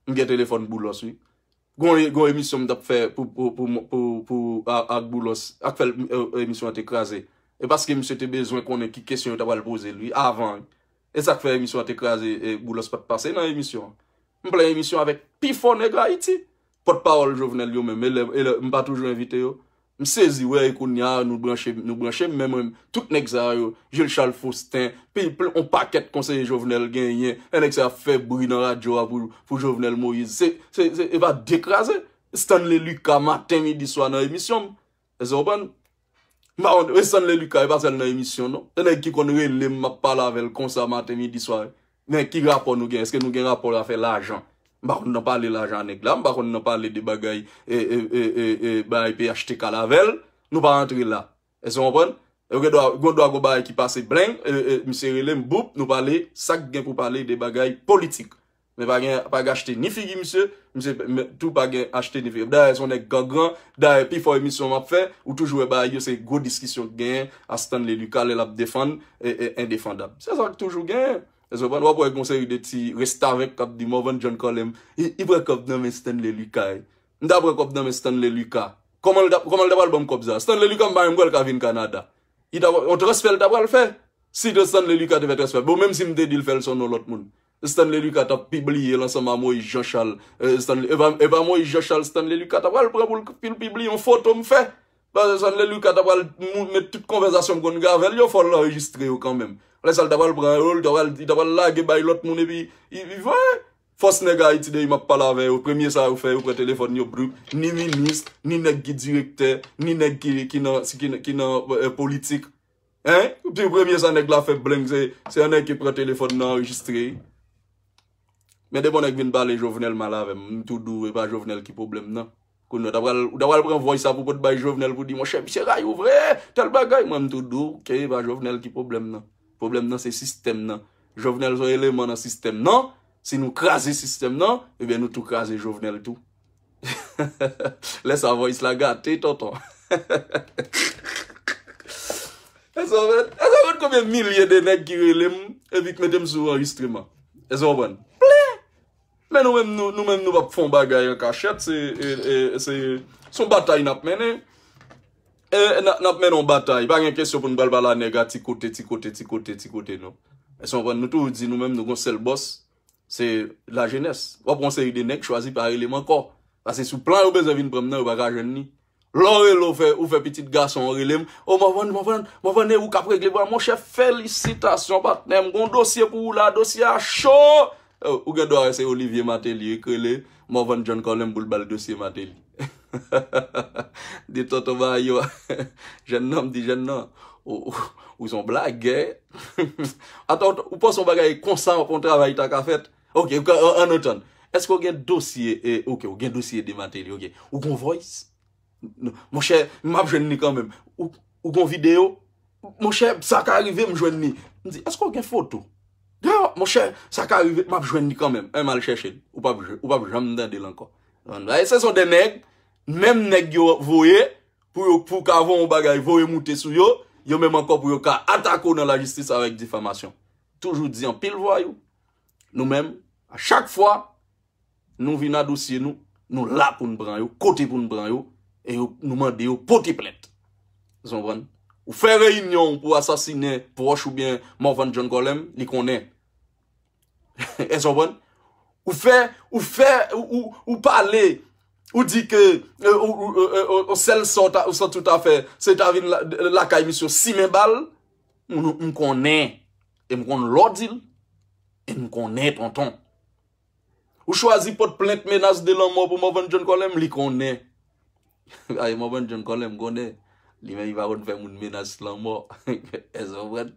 m gen telefòn Boulos, wi. Gon, gon emisyon m t ap fè pou, pou, pou, pou, pou, a, ak Boulos, ak fè l, e, emisyon an te kraze. E paske misye te bezwen konnen ki kesyon yo ta pral poze l, wi, avan, wi. E sa k fè emisyon an te kraze, e Boulos pa t pase nan emisyon an. M pran emisyon avèk pi fò nèg Ayiti. Pòtpawòl Jovenel yo menm, e lè, e lè, m pa toujou envite yo. M sezi, wè, e kounye a, nou branche, nou branche m, men mwen, tout nèg sa yo, Jules Charles Faustin, pi, pi, on pakèt konseye Jovenel genyen, e nèg sa ap fè bri nan radyo a pou, pou Jovenel Moïse. Se, se, se, e pa dekraze. Stanley Lucas, maten, midi, swa nan emisyon m. Èske w konprann? M pa konn, Stanley Lucas, e pa sèl nan emisyon, non. Se nèg ki konn rele m, m ap pale avè l konsa, maten, midi, swa. Men ki rapò nou gen? Èske nou gen rapò afè lajan? M pa konn nan pale lajan a nèg la, m pa konn nan pale de bagay, e, e, e, e, e, bagay P H T K la avè l. Nou pa rantre la. Èske w konprann? E w gen dwa, gen dwa gon bagay ki pase bleng, e, e, misye rele m, boup, nou pale, sa k gen pou pale de bagay politik. Men pa gen, pa gen achte ni figi misye, misye men tou pa gen achte ni figi. Dayè, se yon nèg gangran, dayè, pi fò emisyon m ap fè, ou toujou wè bagay yo, se gwo diskisyon k genyen a Stanley Lucas lè l ap defann e, e, endefandab. Se sa k toujou genyen. Èske w konprann? W ap wè gon seri de ti restavèk k ap di Morvan John Colem, li, li pran kòb nan men Stanley Lucas. M ta pran kòb nan men Stanley Lucas. Kòman l ta, kòman l ta pral ban m kòb sa? Stanley Lucas, m pa menm kwè l ka vin Kanada. Li ta, yon transfè l ta pral fè. Si Stanley Lucas te fè transfè, bon, menm si m te di l fè l sou non lòt moun. Stanley Lucas t ap pibliye l ansanm a Moïse Jean Charles. E, Stanley, e pa, e pa Moïse Jean Charles, Stanley Lucas t ap pral pran pou l pi-, pibliye yon foto m fè. Paske Stanley Lucas t ap pral mou-, met tout konvèsasyon m konn gen avè l yo, fò l anrejistre yo kanmenm. Lè sa, l t ap pral pran yo, l t ap pral, li t ap pral lage bay lòt moun, epi, li, li voye. Fòs nèg Ayiti de, m ap pale avè yo, premye sa yo fè, yo pran telefòn yo, blup, ni minis, ni nèg ki direktè, ni nèg ki, ki nan, ki, ki nan, e, politik. Hein? Pi premye sa nèg la fè bleng, se, se yon nèg ki pran telefòn nan anrejistre. Men depi yon nèg vin pale Jovenel mal avè m, m tou di w, e pa Jovenel ki pwoblèm nan. Kounye a, w ta pral, w ta pral pran voice sa pou pot bay Jovenel pou di, monchè, misye rayi w vre, tèl bagay. Mwen, m tou di w, ke e pa Jovenel ki pwoblèm nan. Pwoblèm nan, se sistèm nan. Jovenel se yon eleman nan sistèm nan. Si nou kraze sistèm nan, ebyen, nou tou kraze Jovenel tou. Lè sa, voice la gate, tonton. Èske w konprann? Èske w konprann konbyen milye de nèg ki rele m epi k mete m sou anrejistreman? Èske w konprann? Plen! Men nou menm, nou, nou menm, nou p ap fè yon bagay an kachèt, se, e, e, se, se yon batay n ap mennen. E, n a, n ap mennen yon batay. Pa gen kesyon pou n pral pale a nèg a ti kote, ti kote, ti kote, ti kote, non. Èske w konprann? Nou toujou di nou menm, nou gon sèl bòs. Se lajenès. W ap wè yon seri de nèg chwazi pa rele m ankò. Paske sou plan yo bezwen vin pran m nan, yo pa ka jwenn li. Lè w rele, w fè, ou fè pitit gason an rele m. O, Morvan, Morvan, Morvan, e ou k ap regle pou mwen. Monchè, felisitasyon, patnè. M gon dosye pou ou la, dosye a cho. O, ou gen dwa wè se Olivier Martelly ki rele Morvan John Colem pou l ba l dosye Martelly. Di tonton Mayo, jèn nan, m di jèn nan, ou, ou, ou se yon blagè. Atò, ou panse yon bagay konsa, yon travay ta ka fèt? Ok, ok, an, an nou tann. Èske w gen dosye, e, ok, ou gen dosye de Martelly, ok. Ou gon voice? Non. Monchè, m ap jwenn li kanmenm. Ou, ou gon videyo? Monchè, sa ka rive m jwenn li. M di, èske w gen foto? Yo, monchè, sa ka rive, m ap jwenn li kanmenm. E m al chèche l. Ou p ap, ou p ap janm tande l ankò. Konprann? E se son de nèg, menm nèg yo voye, pou yo, pou ka voye yon bagay, voye moute sou yo, yo menm ankò pou yo ka atake w nan lajistis avèk difamasyon. Toujou di anpil vwayou. Nou menm, a chak fwa, nou vin a dosye nou, nou la pou n pran yo, kote pou n pran yo, e yo, nou mande yo pote plent. Ou konprann? Ou fè reyinyon pou asasinen pwòch oubyen Morvan John Colem, li konnen. Èske w konprann? Ou fè, ou fè, ou, ou, ou pale, ou di ke, euh, ou, ou, euh, euh, euh, sèl sa w ta, ou santi w ta fè, se ta vin la, lakay misye simen bal, m, m konnen, e m konn lè w di l, e m konnen, tonton. Ou chwazi pot plent menas de lanmò pou Morvan John Colem, li konnen. Ay, Morvan John Colem konnen. Li menm, li pa konn fè moun menas lanmò. Èske w konprann?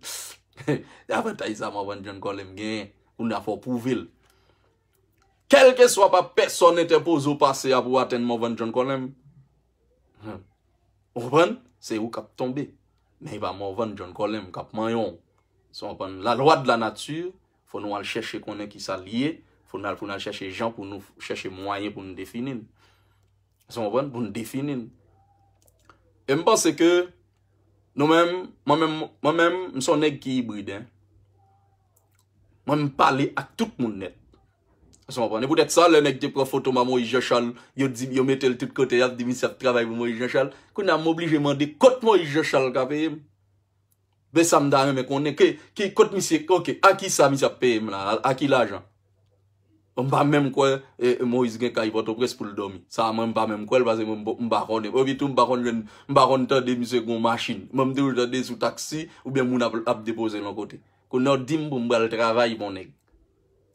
Avantaj sa Morvan John Colem genyen. Kounye a fò w pwouve l. Kèlkeswa pa pèsòn entèpoze w pase a pou w atenn Morvan John Colem. Hmm. Ou konprann? Se ou k ap tonbe. Men e pa Morvan John Colem k ap manyen w. Èske w konprann? La loi de la nature, fò nou al chèche konnen kisa l ye, fò n al, fò n al chèche jan pou nou chèche mwayen pou nou defini l. Èske w konprann? Pou nou defini l. E m panse ke nou menm, mwen menm, mwen menm, m se yon nèg ki ibrid, en. Mwen, m pale ak tout moun nèt. Èske w konprann? E poutèt sa, lè nèg te pran foto m a Moïse Jean Charles, yo di, yo mete l tout kote, y ap di misye ap travay pou Moïse Jean Charles. Kounye a, m oblije mande, kot Moïse Jean Charles ka peye m? Men sa m ta renmen konnen, ke, ke, kot misye, oke, a kisa misye ap peye m la? A, a ki lajan? M pa menm kwè, e, e, Moïse gen kay Pòtoprens pou l dòmi. Sa, mwen, m pa menm kwè l, paske mwen, m, m pa konnen. Epi tou, m pa konn jwenn, m pa konn tande misye gen yon machin. Mwen, m toujou tande sou taksi, oubyen moun ap, ap depoze l yon kote. Kounye a w di m pou m pral travay pou yon nèg.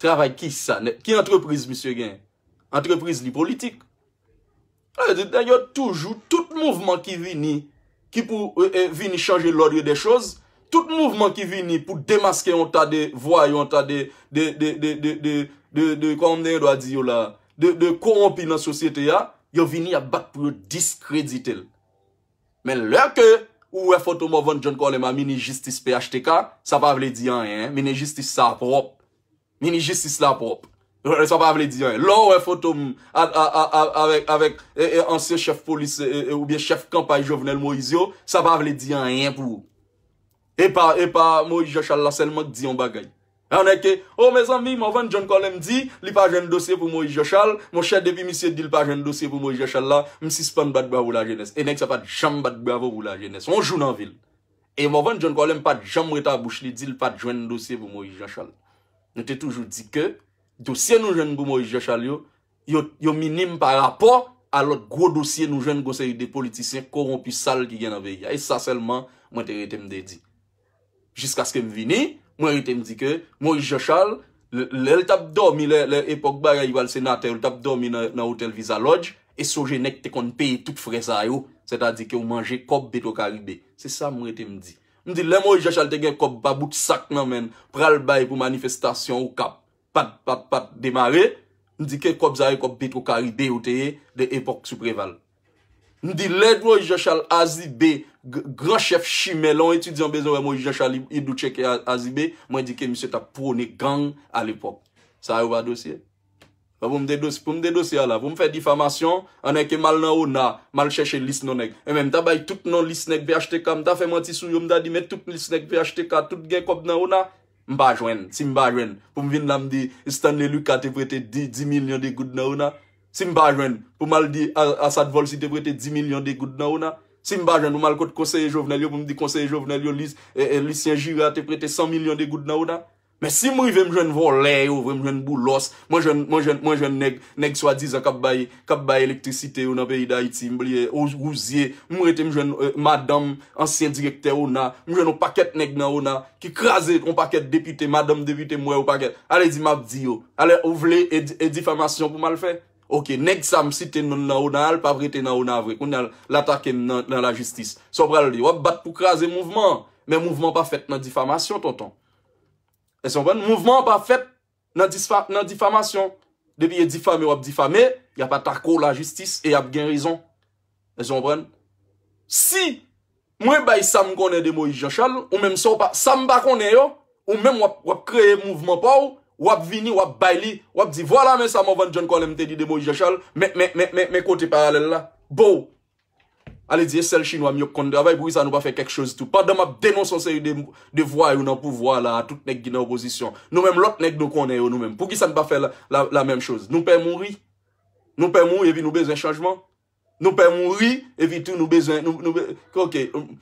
Travay kisa? Nèg, ki antrepriz misye gen? Antrepriz li politik. Sa vle di, nèg yo toujou, tout mouvman ki vini, ki pou, e, e, vini chanje l'ordre des choses, tout mouvman ki vini pou demaske yon ta de vwayou, yon ta de, de, de, de, de, de, de, de, kòman m te gen dwa di yo la, de, de kowonpi nan sosyete a, yo vini ap bat pou yo diskredite l. Men lè ke ou wè foto Morvan John Colem a minis jistis P H T K, sa pa vle di anyen, en. Minis jistis sa pwòp. Minis jistis la pwòp. Sa pa vle di anyen. Lè w wè foto m a, a, a, a, avèk, avèk, e, e, ansyen chèf polis, e, e, oubyen chèf kanpay Jovenel Moïse yo, sa pa vle di anyen pou ou. E pa, e pa Moïse Jean Charles la sèlman k di yon bagay. Ann ke, o mezanmi, Morvan John Colem di, li pa jwenn dosye pou Moïse Jean Charles. Monchè, depi misye di l pa jwenn dosye pou Moïse Jean Charles la, m sispann bat bravo lajenès. E nèg sa pa t janm bat bravo pou lajenès. Yon jou nan vi l. E Morvan John Colem pa t janm ret a bouch li di l pa t jwenn dosye pou Moïse Jean Charles. Nou te toujou di ke dosye nou jwenn pou Moïse Jean Charles yo, yo, yo minim pa rapò a lòt gwo dosye nou jwenn gon seri de politisyen kowonpi sal ki gen nan peyi a. E sa sèlman mwen te rete m te di. Jiskaske m vini, mwen rete m di ke Moïse Jean Charles, lè, lè l t ap dòmi, lè, lè epòk bagay li pral senatè yo, l t ap dòmi nan, nan otèl Visa Lodge, e sonje nèg te konn peye tout frè sa yo, sètadi ke w manje kòb Petro Caribe. Se sa m rete m di. M di, lè Moïse Jean Charles te gen kòb pa bout sak nan men l, pral bay pou manifestasyon Okap, pa t, pa t, pa t demare, m di ke kòb sa yo, kòb Petro Caribe yo te ye, de epòk sou Preval. M di, lè Moïse Jean Charles Azibé, g-, gran chèf chimè, lè yon etidyan bezwen wè Moïse Jean Charles, li, li dwe tcheke A-, Azibé, mwen di ke misye t ap pwone gang alepòk. Sa yo pa dosye. Bon, pou m te dos-, pou m te dosye a la, pou m fè difamasyon, ann ke m al nan ona, m al chèche lis non nèg. E men m ta bay tout non lis nèg P H T K, m ta fè manti sou yo, m ta di, men tout lis nèg P H T K, tout gen kòb nan ona. M pa jwenn. Si m pa jwenn, pou m vin la m di Stanley Lucas te prete di, di milyon de goud nan ona. Si m pa jwenn, pou m al di A-, Assad Volcy te prete di milyon de goud nan ona. Si m pa jwenn, pou m al kot konseye Jovenel yo, pou m di konseye Jovenel yo, Lis-, e, e, Lucien Gira te prete san milyon de goud nan ona. Men si m rive m jwenn vòlè yo vre, m jwenn Boulos, mwen jwenn, mwen jwenn, mwen jwenn nèg, nèg swadizan k ap bay, k ap bay elektrisite yo nan peyi Dayiti, m bliye, Ou-, Wouzye, m rete m jwenn, e, madanm ansyen direktè ona, m jwenn yon pakèt nèg nan ona, ki kraze yon pakèt depite, madanm depite m wè yon pakèt. Ale di m ap di yo. Ale, ou vle e, e difamasyon pou m al fè? Oke, nèg sa m site non l nan ona a, l p ap rete nan ona vre. Kounye a l atake m nan, nan lajistis. Sa w pral di? W ap bat pou kraze mouvman an. Men mouvman an pa fèt nan difamasyon, tonton. Èske w konprann? Mouvman an pa fèt nan disfa-, nan difamasyon. Depi e difame w ap difame, y ap atake w lajistis e y ap gen rezon. Èske w konprann? Si mwen bay sa m konnen de Moïse Jean Charles, ou menm sa w pa, sa m pa konnen yo, ou menm w ap, w ap kreye mouvman pa w, w ap vini, w ap bay li, w ap di, vwala men sa Morvan John Colem te di de Moïse Jean Charles, men, men, men, men, men kote paralèl la. Bow! Ale di, e sèl chinwa m yo k konn travay, poukisa nou pa fè kèk choz tou? Pandan m ap denonse yon seri de, de vwayou nan pouvwa la, tout nèg ki nan opozisyon. Nou menm lòt nèg nou konnen yo nou menm. Poukisa n pa fè la, la, la menm choz? Nou pè mouri? Nou pè mouri epi nou bezwen chanjman? Nou pè mouri, epi tou nou bezwen, nou, nou, be- ok,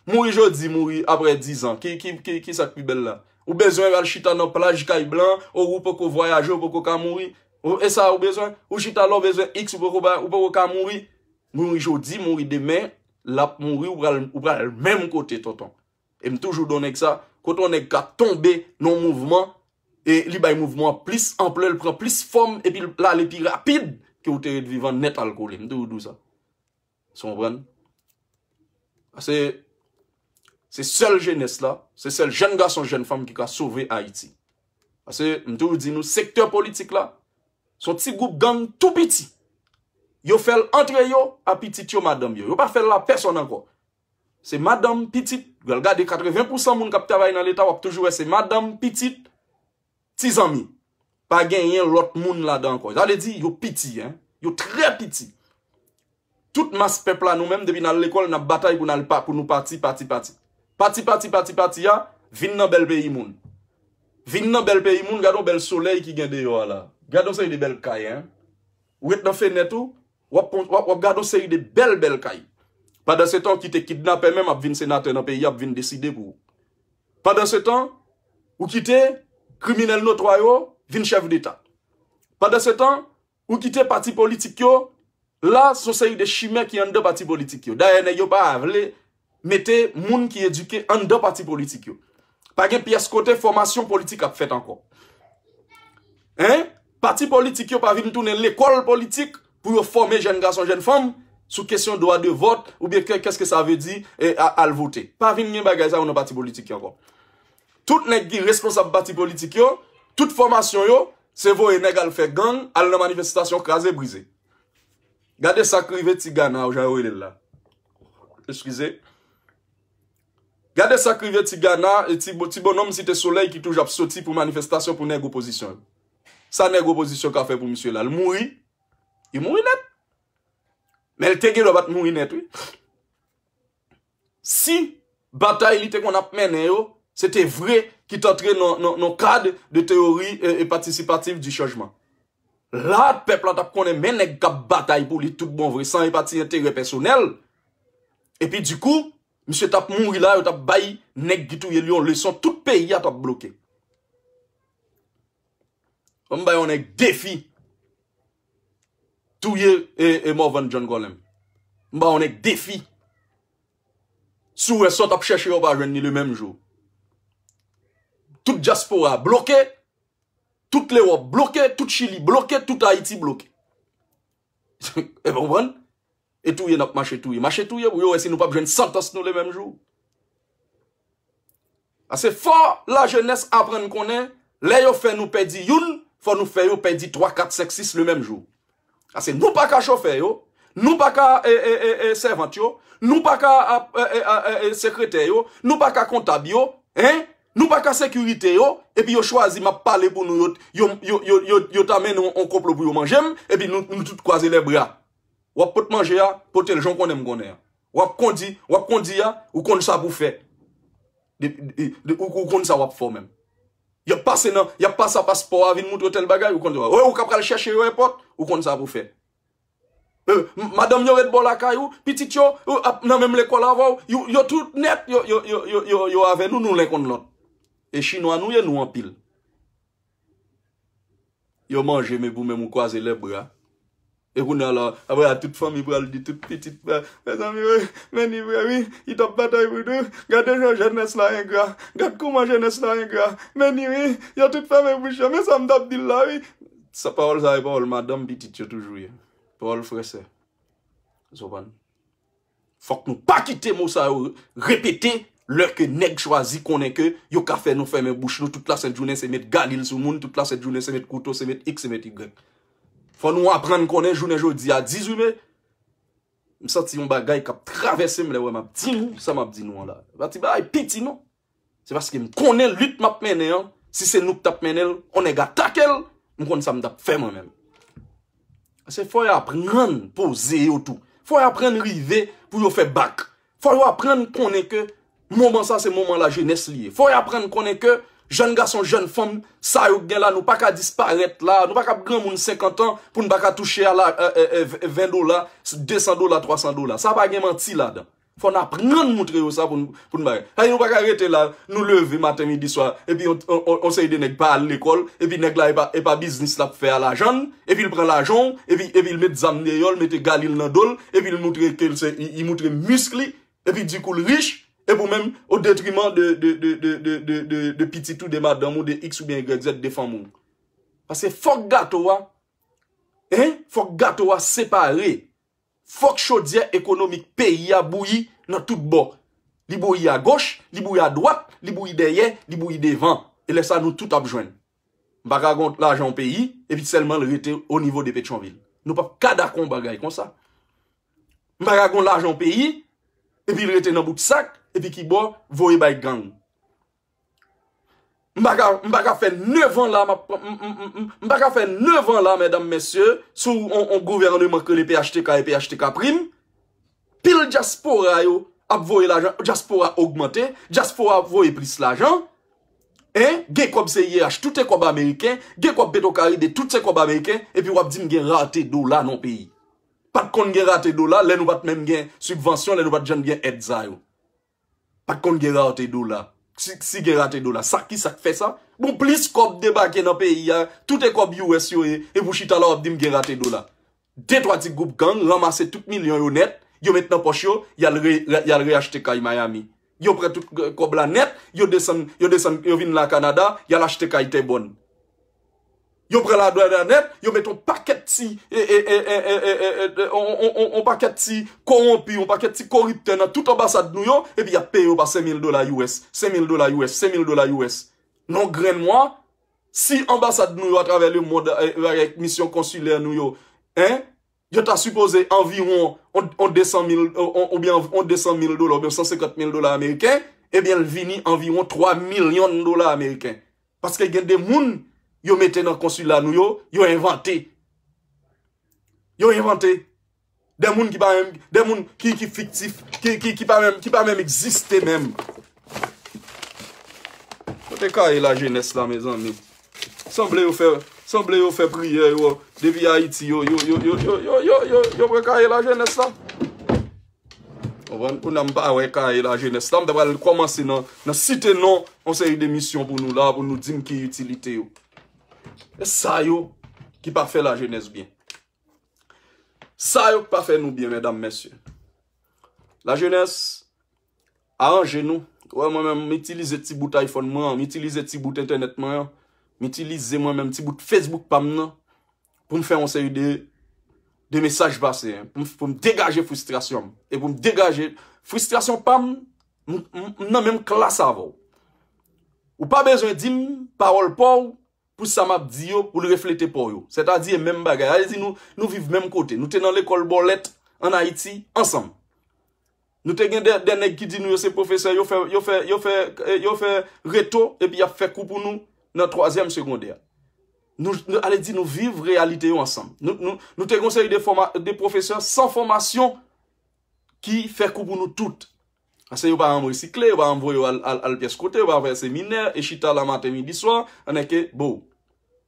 mouri jodi, mouri apre diz an. Ki, ki, ki, ki sa k pi bèl la? Ou bezwen al chita nan plaj kay blan, ou, ou poko vwayaje, ou poko ka mouri. Ou, e sa ou bezwen? Ou chita la, ou bezwen X, ou poko, ba- ou poko ka mouri. Mouri jodi, mouri demen, l ap mouri, ou pral, ou pral menm kote, tonton. E m toujou di yon nèg sa, kote yon nèg ka tonbe nan yon mouvman, e li bay mouvman an plis anplè, li pran plis fòm, epi l ale pi rapid ke ou te ret vivan nèt al kole. M toujou di w sa. Sa w konprann? Paske se sèl jenès la, se sèl jèn gason, jèn fanm ki ka sove Ayiti. Paske m toujou di nou, sektè politik la, se yon ti gwoup gang tou piti. Yo fè l antre yo a pitit yo, madanm yo. Yo pa fè l a pèsòn ankò. Se madanm, pitit. Al gade katreven pousan moun k ap travay nan Leta, w ap toujou wè se madanm, pitit, ti zanmi. Pa genyen lòt moun ladan ankò. Sa vle di, yo piti, en. Yo trè piti. Tout mas pèp la, nou menm, depi n al lekòl, n ap batay pou n al pa, pou nou pati, pati, pati. Pati, pati, pati, pati a, vin nan bèl peyi moun. Vin nan bèl peyi moun, gade yon bèl solèy ki gen deyò a la. Gade yon seri de bèl kay, en. Ou ret nan fenèt ou, w ap, w ap, w ap gade yon seri de bèl, bèl kay. Pandan se tan, ou kite kidnapè menm ap vin senatè nan peyi a, ap vin deside pou ou. Pandan se tan, ou kite kriminèl notwa yo vin chèf deta. Pandan se tan, ou kite pati politik yo, la, se yon seri de chimè ki anndan pati politik yo. Dayè, nèg yo pa vle mete moun ki edike anndan pati politik yo. Pa gen pyès kote fòmasyon politik ap fèt ankò. Hein? Pati politik yo pa vin tounen lekòl politik pou yo fòme jèn gason, jèn fanm sou kesyon dwa de vòt oubyen ke, qu'est-ce que ça veut dire, e, a- al vote. Pa vin gen bagay sa yo nan pati politik yo ankò. Tout nèg ki responsab pati politik yo, tout fòmasyon yo, se voye nèg al fè gang, al nan manifestasyon, kraze, brize. Gade sa k rive ti Gana, ou jan yo rele l la. Eskize. Gade sa k rive ti Gana, e ti, bo- ti bonòm Site Solèy ki toujou ap soti pou manifestasyon pou nèg opozisyon yo. Sa nèg opozisyon ka fè pou misye la? L mouri. Li mouri nèt. Men l te gen dwa pa t mouri nèt, wi. Si batay li te konn ap mennen yo, se te vre ki t antre nan, nan, nan kad de teyori e, e patisipatif di chanjman. La, pèp la t ap konnen men nèg k ap batay pou li tout bon vre, san enpati enterè pèsonèl. Epi, dikou, misye t ap mouri la, yo t ap bay nèg ki touye l yon leson, tout peyi a t ap bloke. Ban m bay yon nèg defi. Touye e, e Morvan John Colem. M bay yon nèg defi. Si w wè sa w t ap chèche, w pa jwenn li le menm jou. Tout dyaspora bloke, tout Lewòp bloke, tout Chili bloke, tout Ayiti bloke. E konprann? E touye n ap mache touye. Mache touye pou yo wè si nou p ap jwenn santans nou le menm jou. Paske fò lajenès aprann konnen, lè yo fè nou pèdi youn, fò nou fè yo pèdi twa, kat, senk, sis le menm jou. Paske nou pa ka chofè yo, nou pa ka e, e, e, e, sèvant yo, nou pa ka ap- e, e, e, e, sekretè yo, nou pa ka kontab yo, en, nou pa ka sekirite yo, epi yo chwazi m ap pale pou nou, yo, yo, yo, yo, yo, yo ta mennen yon, yon konplo pou yo manje m, epi nou, nou tout kwaze lè bra. W ap pot manje a, pote l jan w konnen m konnen an. W ap kondi, w ap kondi a, ou konn sa pou fè. De, de, de, ou, ou konn sa w ap fè w menm. Y ap pase nan, y ap pase a paspò a vin montre w tèl bagay, ou konn sa. Wè, ou ka pral chèche yo enpòt, ou konn sa pou fè. E, m- madanm yo ret bò lakay ou, pitit yo, ou ap nan menm lekòl avè w, yo, yo tout nèt, yo, yo, yo, yo, yo, yo avè nou, nou len konn lòt. E chinwa nou ye, nou anpil. Yo manje, men pou menm ou kwaze lè bra. E kounye a la, apre a, tout fanmi pral di tout pitit, mezanmi, wi, men ni vre, wi, li t ap batay pou nou. Gade jan jenès la engra. Gad kouman jenès la engra. Men ni, wi, yo tout fèmen bouch yo. Men sa m t ap di l la, wi. Sa, pawòl sa, e pawòl madanm, pitit yo toujou ye. Pawòl frè, sè. Ou konprann? Fòk nou pa kite mo sa yo repete lè ke nèg chwazi konnen ke yo ka fè nou fèmen bouch nou tout lasent jounen, se met galil sou moun, tout lasent jounen se met kouto, se met X, se met Y. Fò nou aprann konnen jounen jodi a, dizuit me, m santi yon bagay k ap travèse m lè wè m ap di nou sa m ap di nou an la. Pa ti bagay piti non. Se paske m konnen lit m ap mennen an, si se nou k t ap mennen l, yon nèg atake l, m konn sa m t ap fè mwen menm. Se fò yo aprann poze yo tou. Fò yo aprann rive pou yo fè bak. Fò yo aprann konnen ke moman sa se moman lajenès li ye. Fò yo aprann konnen ke Jèn gason, jèn fanm, sa yo k gen la, nou pa ka disparèt la, nou pa ka ap granmoun senkant an pou n pa ka touche a la, e, e, e, ven dola, de san dola, twa san dola. Sa pa gen manti ladan. Fò n aprann moutre yo sa pou n, pou n bagay. Sa nou pa ka rete la, nou leve maten, midi, swa, epi on, on, on, on seri de nèg pa al lekòl, epi nèg la e pa, e pa biznis l ap fè a lajan l, epi l pran lajan w, epi, epi l met zam deyò, l mete gali l nan do l, epi l moutre ke l se, li, li moutre misk li, epi dikou l rich, epi w menm, o detriman de, de, de pitit ou, de madanm ou, de X oubyen Y Z, de fanmi w. Paske fòk gato a, en, fòk gato a separe. Fòk chodyè ekonomik peyi a bouyi nan tout bò. Li bouyi agoch, li bouyi adwat, li bouyi dèyè, li bouyi devan. E lè sa nou tout ap jwenn. M pa ka gon lajan yon peyi, epi sèlman l rete o nivo de Petyonvil. Nou p ap ka dakò yon bagay konsa. M pa ka gon lajan yon peyi, epi l rete nan bout sak, epi ki bò voye bay gang. M pa ka, m pa ka fè nèf an la, m ap, m, m, m, m, m pa ka fè nèf an la, medam, mesye, sou on, on gouvènman k rele P H T K e P H T K Prim. Pil dyaspora yo ap voye lajan, dyaspora ogmante, dyaspora ap voye plis lajan. En, gen kòb C I H, tout se kòb ameriken, gen kòb Petro Caribe, tout se kòb ameriken, epi w ap di m gen rate dola nan peyi. Pa t konn gen rate dola, lè nou pa t menm gen sibvansyon, lè nou pa t janm gen èd sa yo. Pa t konn gen rate dola. Si, si gen rate dola, sa ki sa k fè sa? Bon, plis kòb debake nan peyi a, tout e kòb U S yo ye, epi w chita la w ap di m gen rate dola. De twa ti gwoup gang ranmase tout milyon yo nèt, yo met nan pòch yo, y al re, y al reyachte kay Miami. Yo pran tout, eh, kòb la nèt, yo desann, yo desann, yo vin la Kanada, y al achte kay Tèbòn. Yo pran ladwada nèt, yo met yon pakèt ti, e, e, e, e, e, e, e, e, on, on, on, on pakèt ti kowonpi, yon pakèt ti koriptè nan tout anbasad nou yo, epi y ap peye yo pa senk mil dola U S, senk mil dola U S, senk mil dola U S. Non grenn mwa, si anbasad nou yo atravè lemonn, e, avèk misyon konsilè nou yo, en, yo ta sipoze anviwon on, on de san mil, on, oubyen on de san mil dola, oubyen san senkant mil dola ameriken, ebyen, l vini anviwon twa milyon dola ameriken. Paske gen de moun yo mete nan konsila nou yo, yo envante. Yo envante. De moun ki pa menm, de moun ki, ki fiktif, ki, ki, ki pa menm, ki pa menm egziste menm. Kote kaye lajenès la, mezanmi? Sanble yo fè, sanble yo fè priyè yo, depi Ayiti, yo, yo, yo pran kaye lajenès la. Konprann? Kounye a m pa wè kaye lajenès la, m ta pral kòmanse nan, nan site non yon seri de misyon pou nou la, pou nou di m ki itilite yo. E sa yo ki pa fè lajenès byen. Sa yo k pa fè nou byen, medam, mesye. Lajenès, aranje nou. Wè, mwen menm, m itilize ti bout iPhone mwen an, m itilize ti bout entènèt mwen an, m itilize mwen menm ti bout Facebook pa m nan, pou m fè yon seri de, de mesaj pase, en, pou m, pou m degaje fristrasyon m. E pou m degaje fristrasyon pa m, m, m, m nan menm klas avè w. Ou pa bezwen di m pawòl pa w, pou sa m ap di yo, pou l reflete pa w yo. Sètadi, e menm bagay. Sa vle di nou, nou viv menm kote. Nou te nan lekòl bòlèt ann Ayiti ansanm. Nou te gen de, de nèg ki di nou yo se pwofesè, yo fè, yo fè, yo fè, eh, yo fè reto, epi y ap fè kou pou nou nan twazyèm segondè. Nou, nou, ale di nou viv reyalite yo ansanm. Nou, nou, nou te gen yon seri de fòma, de pwofesè san fòmasyon ki fè kou pou nou tout. Paske yo pa janm resikle, yo pa janm voye yo al, al, al pyès kote, yo pa fè seminè, e chita la maten, midi, swa, ann ke, bo,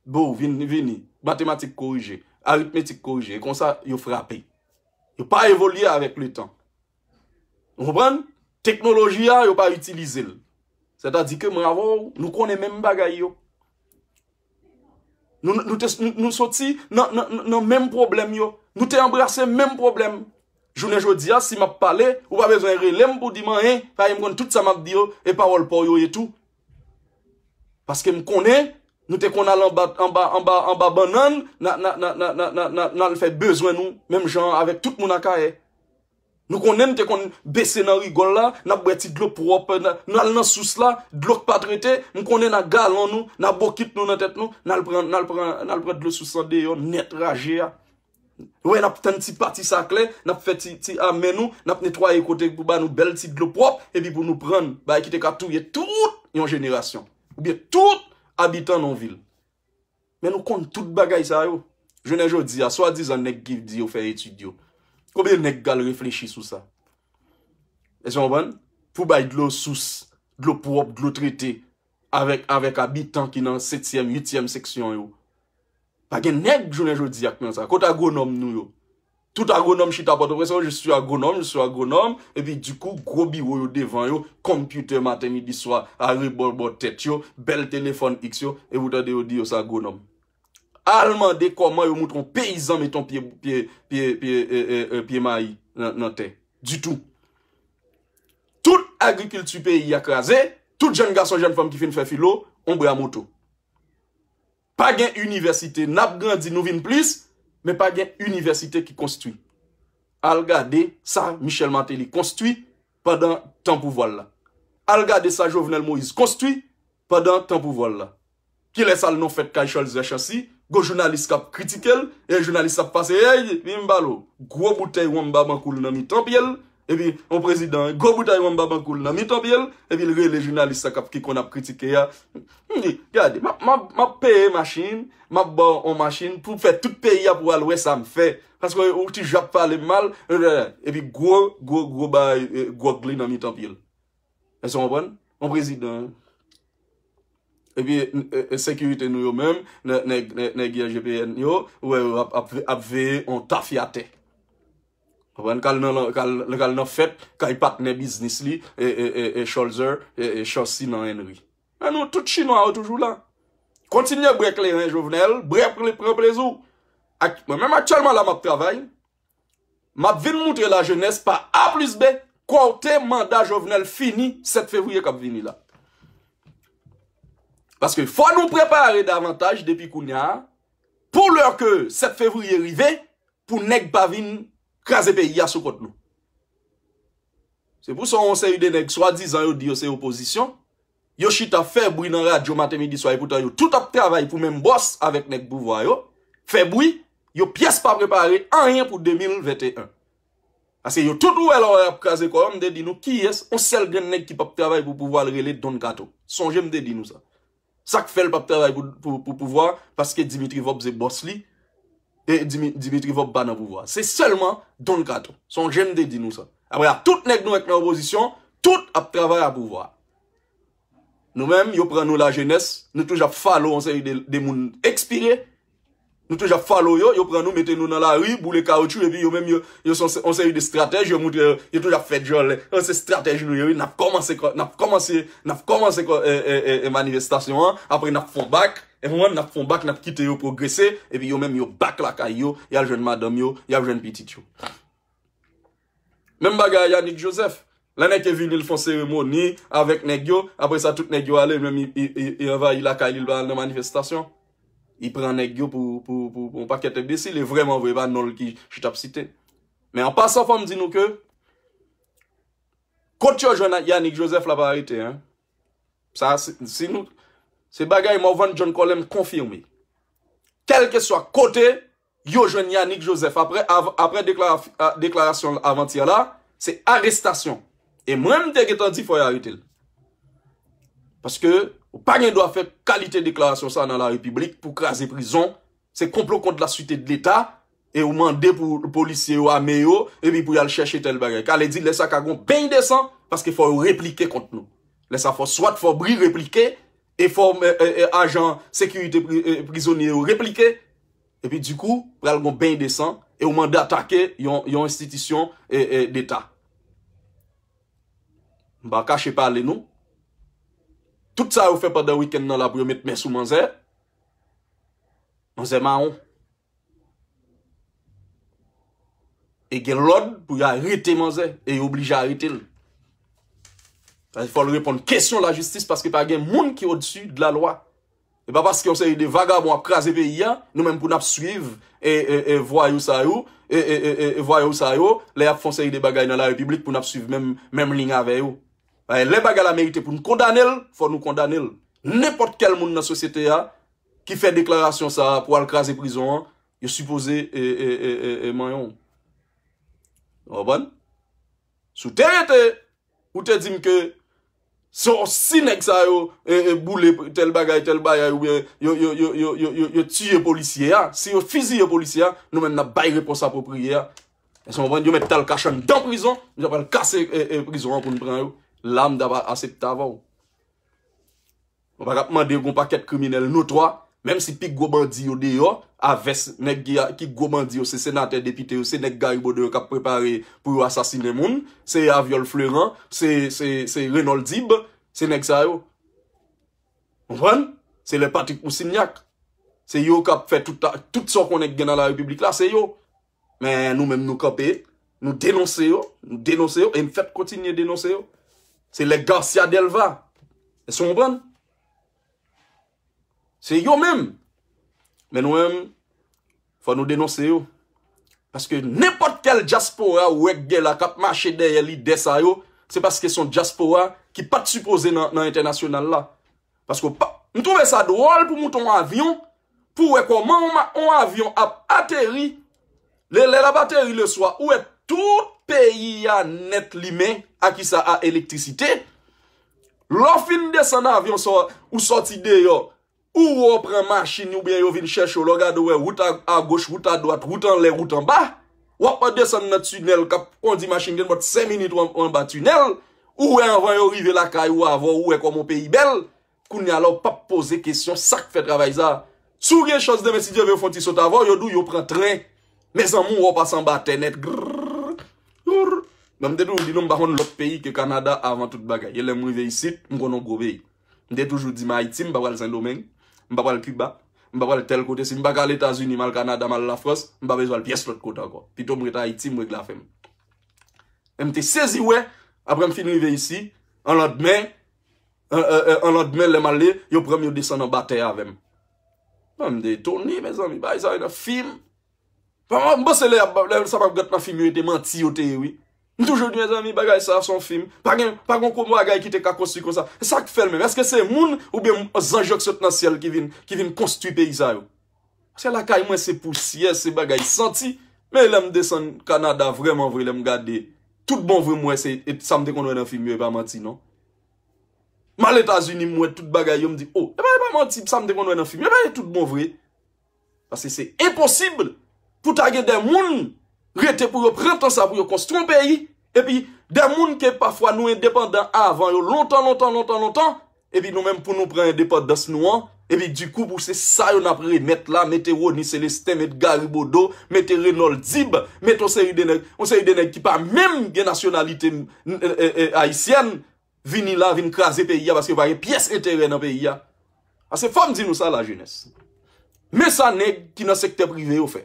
bo, vin, vini, matematik korije, aritmetik korije, e konsa, yo frape. Yo pa evolye avèk letan. Ou konprann? Teknoloji a, yo pa itilize l. Sètadi ke mwen avè w, nou konnen menm bagay yo. Nou, nou, te, nou, nou soti nan, nan, nan, nan menm pwoblèm yo. Nou te anbrase menm pwoblèm. Jounen jodi a, si m ap pale, ou pa bezwen rele m pou di m anyen, paske m konn tout sa m ap di yo, e pawòl pa w yo ye tou. Paske m konnen, nou te konn al anba, anba, anba, anba bannann, n a, n a, n a, n al fè bezwen nou, menm jan avèk tout moun Akayè. Nou konnen n te konn bese nan rigòl la, n ap bwè ti dlo pwòp, n a, n al nan sous la, dlo k pa trete, m konnen n a galon nou, n a bokit nou nan tèt nou, n al pran, n al pran, n al pran dlo sous lan deyò, nèt raje a. Wè, n ap tann ti pati sa klè, n ap fè ti, ti amè nou, n ap netwaye kote pou ba nou bèl ti dlo pwòp, epi pou nou pran, bagay ki te ka touye tout yon jenerasyon, oubyen tout abitan yon vil. Men nou konn tout bagay sa yo. Jounen jodi a, swadizan nèg ki di yo fè etid yo. Konbyen nèg k al reflechi sou sa? Èske w konprann? Pou bay dlo sous, dlo pwòp, dlo trete, avèk, avèk abitan ki nan setyèm, uityèm seksyon yo. Pa gen nèg jounen jodi a k nan sa. Kote agwonòm nou yo? Tout agwonòm chita Pòtoprens, oh, je suis agronome, je suis agronome. Epi, dikou, gwo biwo yo devan yo, konpitè maten, midi, swa, arebò bò tèt yo, bèl telefòn X yo, e ou tande yo di yo se agwonòm. Al mande kòman yo moutre yon peyizan mete yon pye, pye, pye, pye, e, e, e, pye mayi nan, nan tè. Ditou. Tout agrikilti peyi a kraze, tout jèn gason, jèn fanm ki fin fè filo, yon bra moto. Pa gen inivèsite, n ap grandi, nou vin plis, men pa gen inivèsite ki konstwi. Al gade sa Michel Martelly konstwi pandan tan pouvwa l la. Al gade sa Jovenel Moïse konstwi pandan tan pouvwa l la. Kilè sa l nan fèt kay Cholzer Chancy, gwo jounalis k ap kritike l, e jounalis ap pase, ey, vin m pale w. Gwo boutèy wonm Babankou l nan mitan pye l, epi yon prezidan, gwo boutèy wonm Babankou l nan mitan pye l, epi l rele jounalis sa k ap, ki konn ap kritike a. M di, gade, m ap, m ap, m ap peye machin, m ap ba w yon machin pou fè tout peyi a pou w al wè sa m fè. Paske ou toujou ap pale m mal, epi gwo, gwo, gwo bay, e, gwòg li nan mitan pye l. Èske w konprann? Yon prezidan. Epi, e, e, sekirite nou yo menm, nè-, nèg, nèg, nèg I G P N yo, ou wè yo ap, ap, ap veye yon tafyatè. Konprann? K al nan, k al, k al nan fèt, kay patnè biznis li, e, e, e, e, Cholzer, e, e, Chancy nan Henry. Men nou, tout chinwa yo toujou la. Kontinye bwè kleren, Jovenel, bwè, pran, pran plezi w. Ak, mwen menm aktyèlman la, m ap travay. M ap vin moutre lajenès pa A plis B kote manda Jovenel fini sèt fevriye k ap vini la. Paske fò nou prepare davantaj depi kounye a, pou lè ke sèt fevriye rive, pou nèg pa vin kraze peyi a sou kont nou. Se pou sa yon seri de nèg swadizan yo di yo se opozisyon, yo chita fè bri nan radyo maten, midi, swa, epoutan yo tout ap travay pou menm bòs avèk nèg pouvwa yo, fè bri, yo pyès pa prepare anyen pou de mil venteyen. Paske yo tout ou wè la w ap kraze kò yo, m te di nou kiyès, yon sèl grenn nèg ki p ap travay pou pouvwa l rele Don Kato. Sonje m te di nou sa. Sa k fè l p ap travay pou, pou, pou pouvwa, paske Dimitri Vorbe se bòs li, e Dimi-, Dimitri Vorbe pa nan pouvwa. Se sèlman Don Kato. Sonje m te di nou sa. Apre a, tout nèg nou wè k nan opozisyon, tout ap travay a pouvwa. Nou menm, yo pran nou lajenès, nou toujou ap follow yon seri de, de moun ekspire, nou toujou ap follow yo, yo pran nou, mete nou nan lari, boule kawoutchou, epi yo menm, yo, yo se yon, yon seri de estratèj, yo moutre yo, yo toujou ap fè djòlè. Yo se estratèj nou yo, wi. N ap kòmanse, n ap kòmanse, n ap kòmanse, e, e, e, e, manifestasyon an, apre n ap fè yon bak, e konprann, n ap fè yon bak, n ap kite yo pwogrese, epi yo menm yo bak lakay yo, y al jwenn madanm yo, y al jwenn pitit yo. Menm bagay a Yanick Joseph. Lè nèg yo vini, l fè yon seremoni avèk nèg yo, apre sa, tout nèg yo ale, menm li, li, li, li anvayi lakay li, li pa al nan manifestasyon. Li pran nèg yo pou, pou, pou, pou yon pakèt enbesil, e vrèman vre, e pa non l ki chita ap site. Men an pasan, fò m di nou ke, kot yo jwenn Yanick Joseph la pa arete, en. Sa, si, si nou, se bagay Morvan John Colem konfime. Kèlkeswa kote, yo jwenn Yanick Joseph apre, av-, apre deklara-, a, deklarasyon l avantyè la, se arestasyon. E mwen, m te gentan di fò yo arete l. Paske ou pa gen dwa fè kalite deklarasyon sa nan larepiblik pou kraze prizon. Se konplo kont la suite de leta, e ou mande pou polisye yo ame yo, epi pou y al chèche tèl bagay. Ka vle di, lè sa ka gon beny de san, paske fò yo replike kont nou. Lè sa fò swat fò bri replike, e fò, e, e, e, ajan sekirite pri-, e, prizonye yo replike, epi dikou, pral gon beny de san, e ou mande atake yon, yon enstitisyon, e, e, deta. M pa kache pale nou. Tout sa yo fè pandan wikenn nan la pou yo met men sou manzè. Manzè mawon. E gen lòd pou yo arete manzè, e yo oblije arete l. Sa fò l reponn kesyon lajistis, paske pa gen moun ki odsi de la lwa. E pa paske yon seri de vagabon ap kraze peyi a, nou menm pou n ap swiv, e, e, e, vwayou sa yo, e, e, e, e, e, vwayou sa yo, lè y ap fè yon seri de bagay nan larepiblik pou n ap swiv menm, menm liy avè yo. E, lè bagay la merite pou n kondane l, fò nou kondane l. Nenpòt kèl moun nan sosyete a ki fè deklarasyon sa a pou al kraze prizon an, yo sipoze, e, e, e, e, e, manyen w. Ou konprann? Si w te rete, ou te di m ke si, si nèg sa yo, e, e, boule tèl bagay, tèl bagay, oubyen yo, yo, yo tiye polisye a, si yo fiziye polisye a, nou menm n ap bay repons apwopriye a. Èske w konprann? Yo mèt t al kache anndan prizon, nou ta pral kase, e, e, prizon an pou n pran yo. La, m ta pa aksepte avè w. Nou pa t ap mande yon pakèt kriminèl notwa, menm si pi gwo bandi yo deyò, a vès nèg ki, ki gwo bandi yo, se senatè, depite yo, se nèg Gary Bodeau yo k ap prepare pou yo asasinen moun, se Aviol Fleurant, se, se, se Renold Dib, se nèg sa yo. Konprann? Se lè Patrick Moussignac. Se yo k ap fè tout, tout sa w konnen k gen nan la repiblik la, se yo. Men nou menm nou kanpe, nou denonse yo, nou denonse yo, e n fèt kontinye denonse yo. Se lè Garcia Delva. Èske w konprann? Se yo menm. Men nou menm, fò nou denonse yo. Paske nenpòt kèl dyaspora ou wè k gen la k ap mache dèyè lidè sa yo, se paske se yon dyaspora ki pa t sipoze nan, nan entènasyonal la. Paske w pa, m twouve sa dwòl pou moute yon avyon, pou wè kòman yon ma- yon avyon ap ateri, lè, lè l ap ateri leswa, ou wè tout peyi a nèt limen, a kisa? A elektrisite. Lè w fin desann avyon sa, ou sòti deyò, ou wè w pran machin oubyen yo vin chèche w, lè w gade w wè wout a, agoch, wout adwat, wout anlè, wout anba. W ap desann nan tinèl k ap kondi machin gen bòt senk minit w an- w anba tinèl. Ou wè anvan yo rive lakay ou, avan ou wè kòman yon peyi bèl. Kounye a la, w p ap poze kesyon sa k fè travay sa. Si w gen chans demen, si Dye vle, yo fè yon ti sot avan w, yo di w yo pran tren. Mezanmi, w wè w pase anba tè nèt. Grrr, grrr. Bon, m te toujou di nou, m pa konn lòt peyi ke Kanada avan tout bagay. E lè m rive isit, m konn yon gwo peyi. M te toujou di m Ayiti, m pa pral Sendomeng, m pa pral Kiba, m pa pral tèl kote. Si m pa ka al Etazini, m al Kanada, m al Lafrans, m pa bezwen al pyès lòt kote ankò. Pito m ret Ayiti, m regle afè m. E m te sezi wè, apre m fin rive isi, an landmen, an, an, an, an landmen lè m ale, yo pran m, yo desann anba tè avè m. Mwen, m te etone, mezanmi, bagay sa yo nan fim. Mwen, m panse lè, lè sa p ap gate nan fim yo, e te manti yo te ye, wi. M toujou di, mezanmi, bagay sa a se yon fim. Pa gen, pa gen okenn bagay ki te ka konstwi konsa. E sa k fè l menm? Èske se moun oubyen zanj yo k sot nan syèl ki vin, ki vin konstwi peyi sa yo? Paske lakay mwen se pousyè, se bagay santi. Men lè m desann Kanada, vrèman vre, lè m gade, tout bon vre, m wè se, e sa m te konn wè nan fim yo, e pa manti, non. M al Etazini, m wè tout bagay yo, m di, o, e pa, e pa manti, sa m te konn wè nan fim yo, e pa tout bon vre. Paske se enposib pou ta gen de moun rete pou yo pran tan sa pou yo konstwi yon peyi, epi de moun ke pafwa nou endepandan avan yo, lontan, lontan, lontan, lontan, epi nou menm pou nou pran endepandans nou an, epi dikou pou se sa yo n ap remèt la, mete Rony Célestin, mete Gary Bodeau, mete Renold Dib, mete yon seri de nèg, yon seri de nèg ki pa menm gen nasyonalite, e, e, e, ayisyèn, vini la, vin kraze peyi a, paske yo pa gen pyès enterè nan peyi a. Paske fò m di nou sa, lajenès. Men sa nèg ki nan sektè prive yo fè.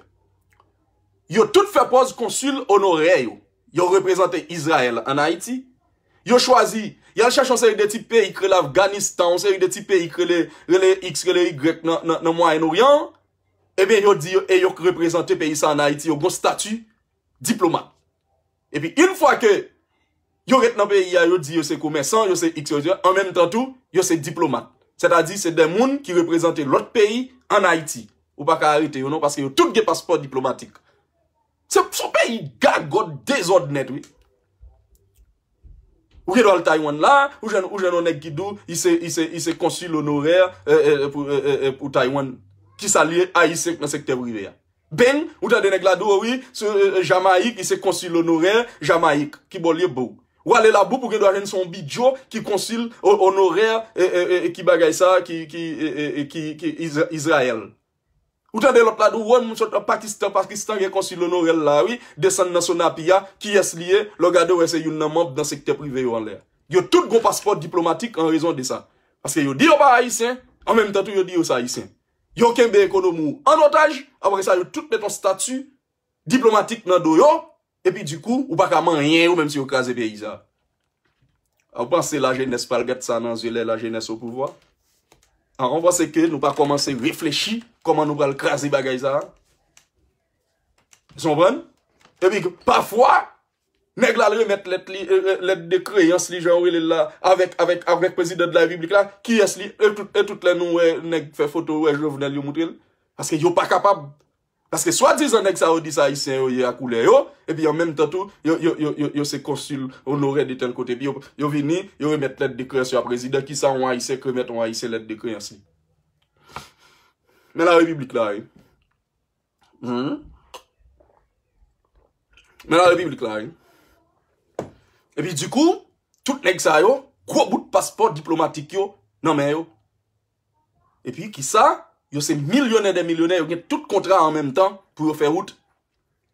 Yo tout fè pòz konsil onorè yo. Yo reprezante Izrayèl ann Ayiti. Yo chwazi, y al chèche yon seri de ti peyi k rele Afganistan, yon seri de ti peyi k rele, rele X, rele Y nan, nan, nan Mwayen Oryan an. Ebyen, yo di yo, e yo k reprezante peyi sa ann Ayiti, yo gon stati diplomat. Epi, yon fwa ke yo ret nan peyi a, yo di yo se komèsan, yo se X, yo, yo, an menm tan tou, yo se diplomat. Sètadi, se de moun ki reprezante lòt peyi ann Ayiti. Ou pa ka arete yo non, paske yo tout gen paspò diplomatik. Se, se yon peyi gagòt, dezòd nèt, wi. Ou gen dwa al Taiwan la, ou jwenn, ou jwenn yon nèg ki di w, li se, li se, li se konsil onorè, e, e, pou, e, e, e, pou Taiwan. Kisa l ye? Ayisyen k nan sektè prive a. Beng, ou tande nèg la di w, wi, se, e, e, Jamayik, li se konsil onorè Jamayik. Ki bò l ye, bro? Ou ale Laboup, ou gen dwa jwenn se yon bidjo ki konsil o-, onorè, e, e, e, e, ki bagay sa, ki, ki, e, e, e, ki, ki Iz-, Izrayèl. Ou tande lòt la di w, wè, m sot nan Pakistan, Pakistan gen konsil onorè l la, wi, desann nan Sonapi a, kiyès li ye, lè w gade, w wè se youn nan manm nan sektè prive yo anlè a. Yo tout gon paspò diplomatik an rezon de sa. Paske yo di yo pa ayisyen, an menm tan tou yo di yo se ayisyen. Yo kenbe ekonomi w an otaj, apre sa yo tout met yon stati diplomatik nan do yo, epi dikou, ou pa ka manyen yo, menm si yo kraze peyi sa. Ou panse lajenès pral gade sa nan zye lè lajenès o pouvwa? A, ou panse ke nou pa kòmanse reflechi kòman nou pral kraze bagay sa? Ou konprann? Epi, pafwa, nèg la al remèt lèt li, e, e, lèt de kreyans li, jan yo rele l la, avèk, avèk, avèk prezidan de la repiblik la, kiyès li, e tout, e tout lè nou wè nèg fè foto, wè Jovenel, yo moutre l. Paske yo pa kapab. Paske swadizan nèg sa yo di se ayisyen yo ye a koulè yo, epi an menm tan tou, yo, yo, yo, yo, yo se konsil onorè de tèl kote, epi yo, yo vini, yo remèt lèt de kreyans yo a prezidan, kisa yon ayisyen k remèt yon ayisyen lèt de kreyans li? Men la repiblik la, wi. Mhm. Men la repiblik la, wi. Epi dikou, tout nèg sa yo, gwo bout paspò diplomatik yo nan men yo. Epi kisa? Yo se milyonè dè milyonè, yo gen tout kontra an menm tan pou yo fè wout.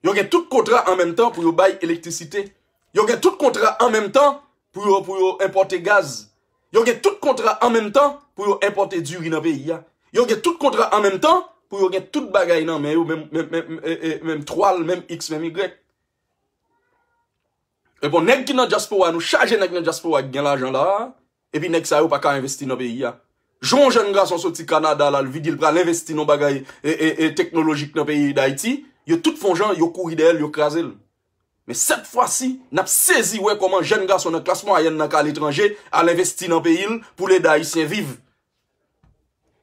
Yo gen tout kontra an menm tan pou yo bay elektrisite. Yo gen tout kontra an menm tan pou yo, pou yo enpòte gaz. Yo gen tout kontra an menm tan pou yo enpòte diri nan peyi a. Yo gen tout kontra an menm tan pou yo gen tout bagay nan men yo, menm, menm, menm, e, e, menm twal, menm X, menm Y. E bon, nèg ki nan dyaspora, nou chaje nèg nan dyaspora ki gen lajan la a, epi nèg sa yo pa ka envesti nan peyi a. Jan yon jèn gason soti Kanada la, l vini, l pral envesti nan bagay e, e, e, teknolojik nan peyi Dayiti, yo tout fè yon jan, yo kouri dèyè l, yo kraze l. Men sèt fwa si, n ap sezi wè kòman jèn gason nan klas mwayèn nan k al etranje, al envesti nan peyi l pou l ede Ayisyen viv.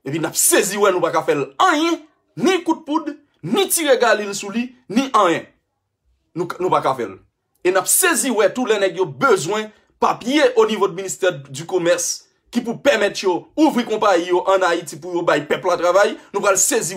Epi n ap sezi wè nou pa ka fè l anyen, ni kout poud, ni tire galil sou li, ni anyen. Nou, nou pa ka fè l. E n ap sezi wè tou lè nèg yo bezwen papye o nivo de ministè di komès ki pou pèmèt yo ouvri konpayi yo ann Ayiti pou yo bay pèp la travay, nou pral sezi wè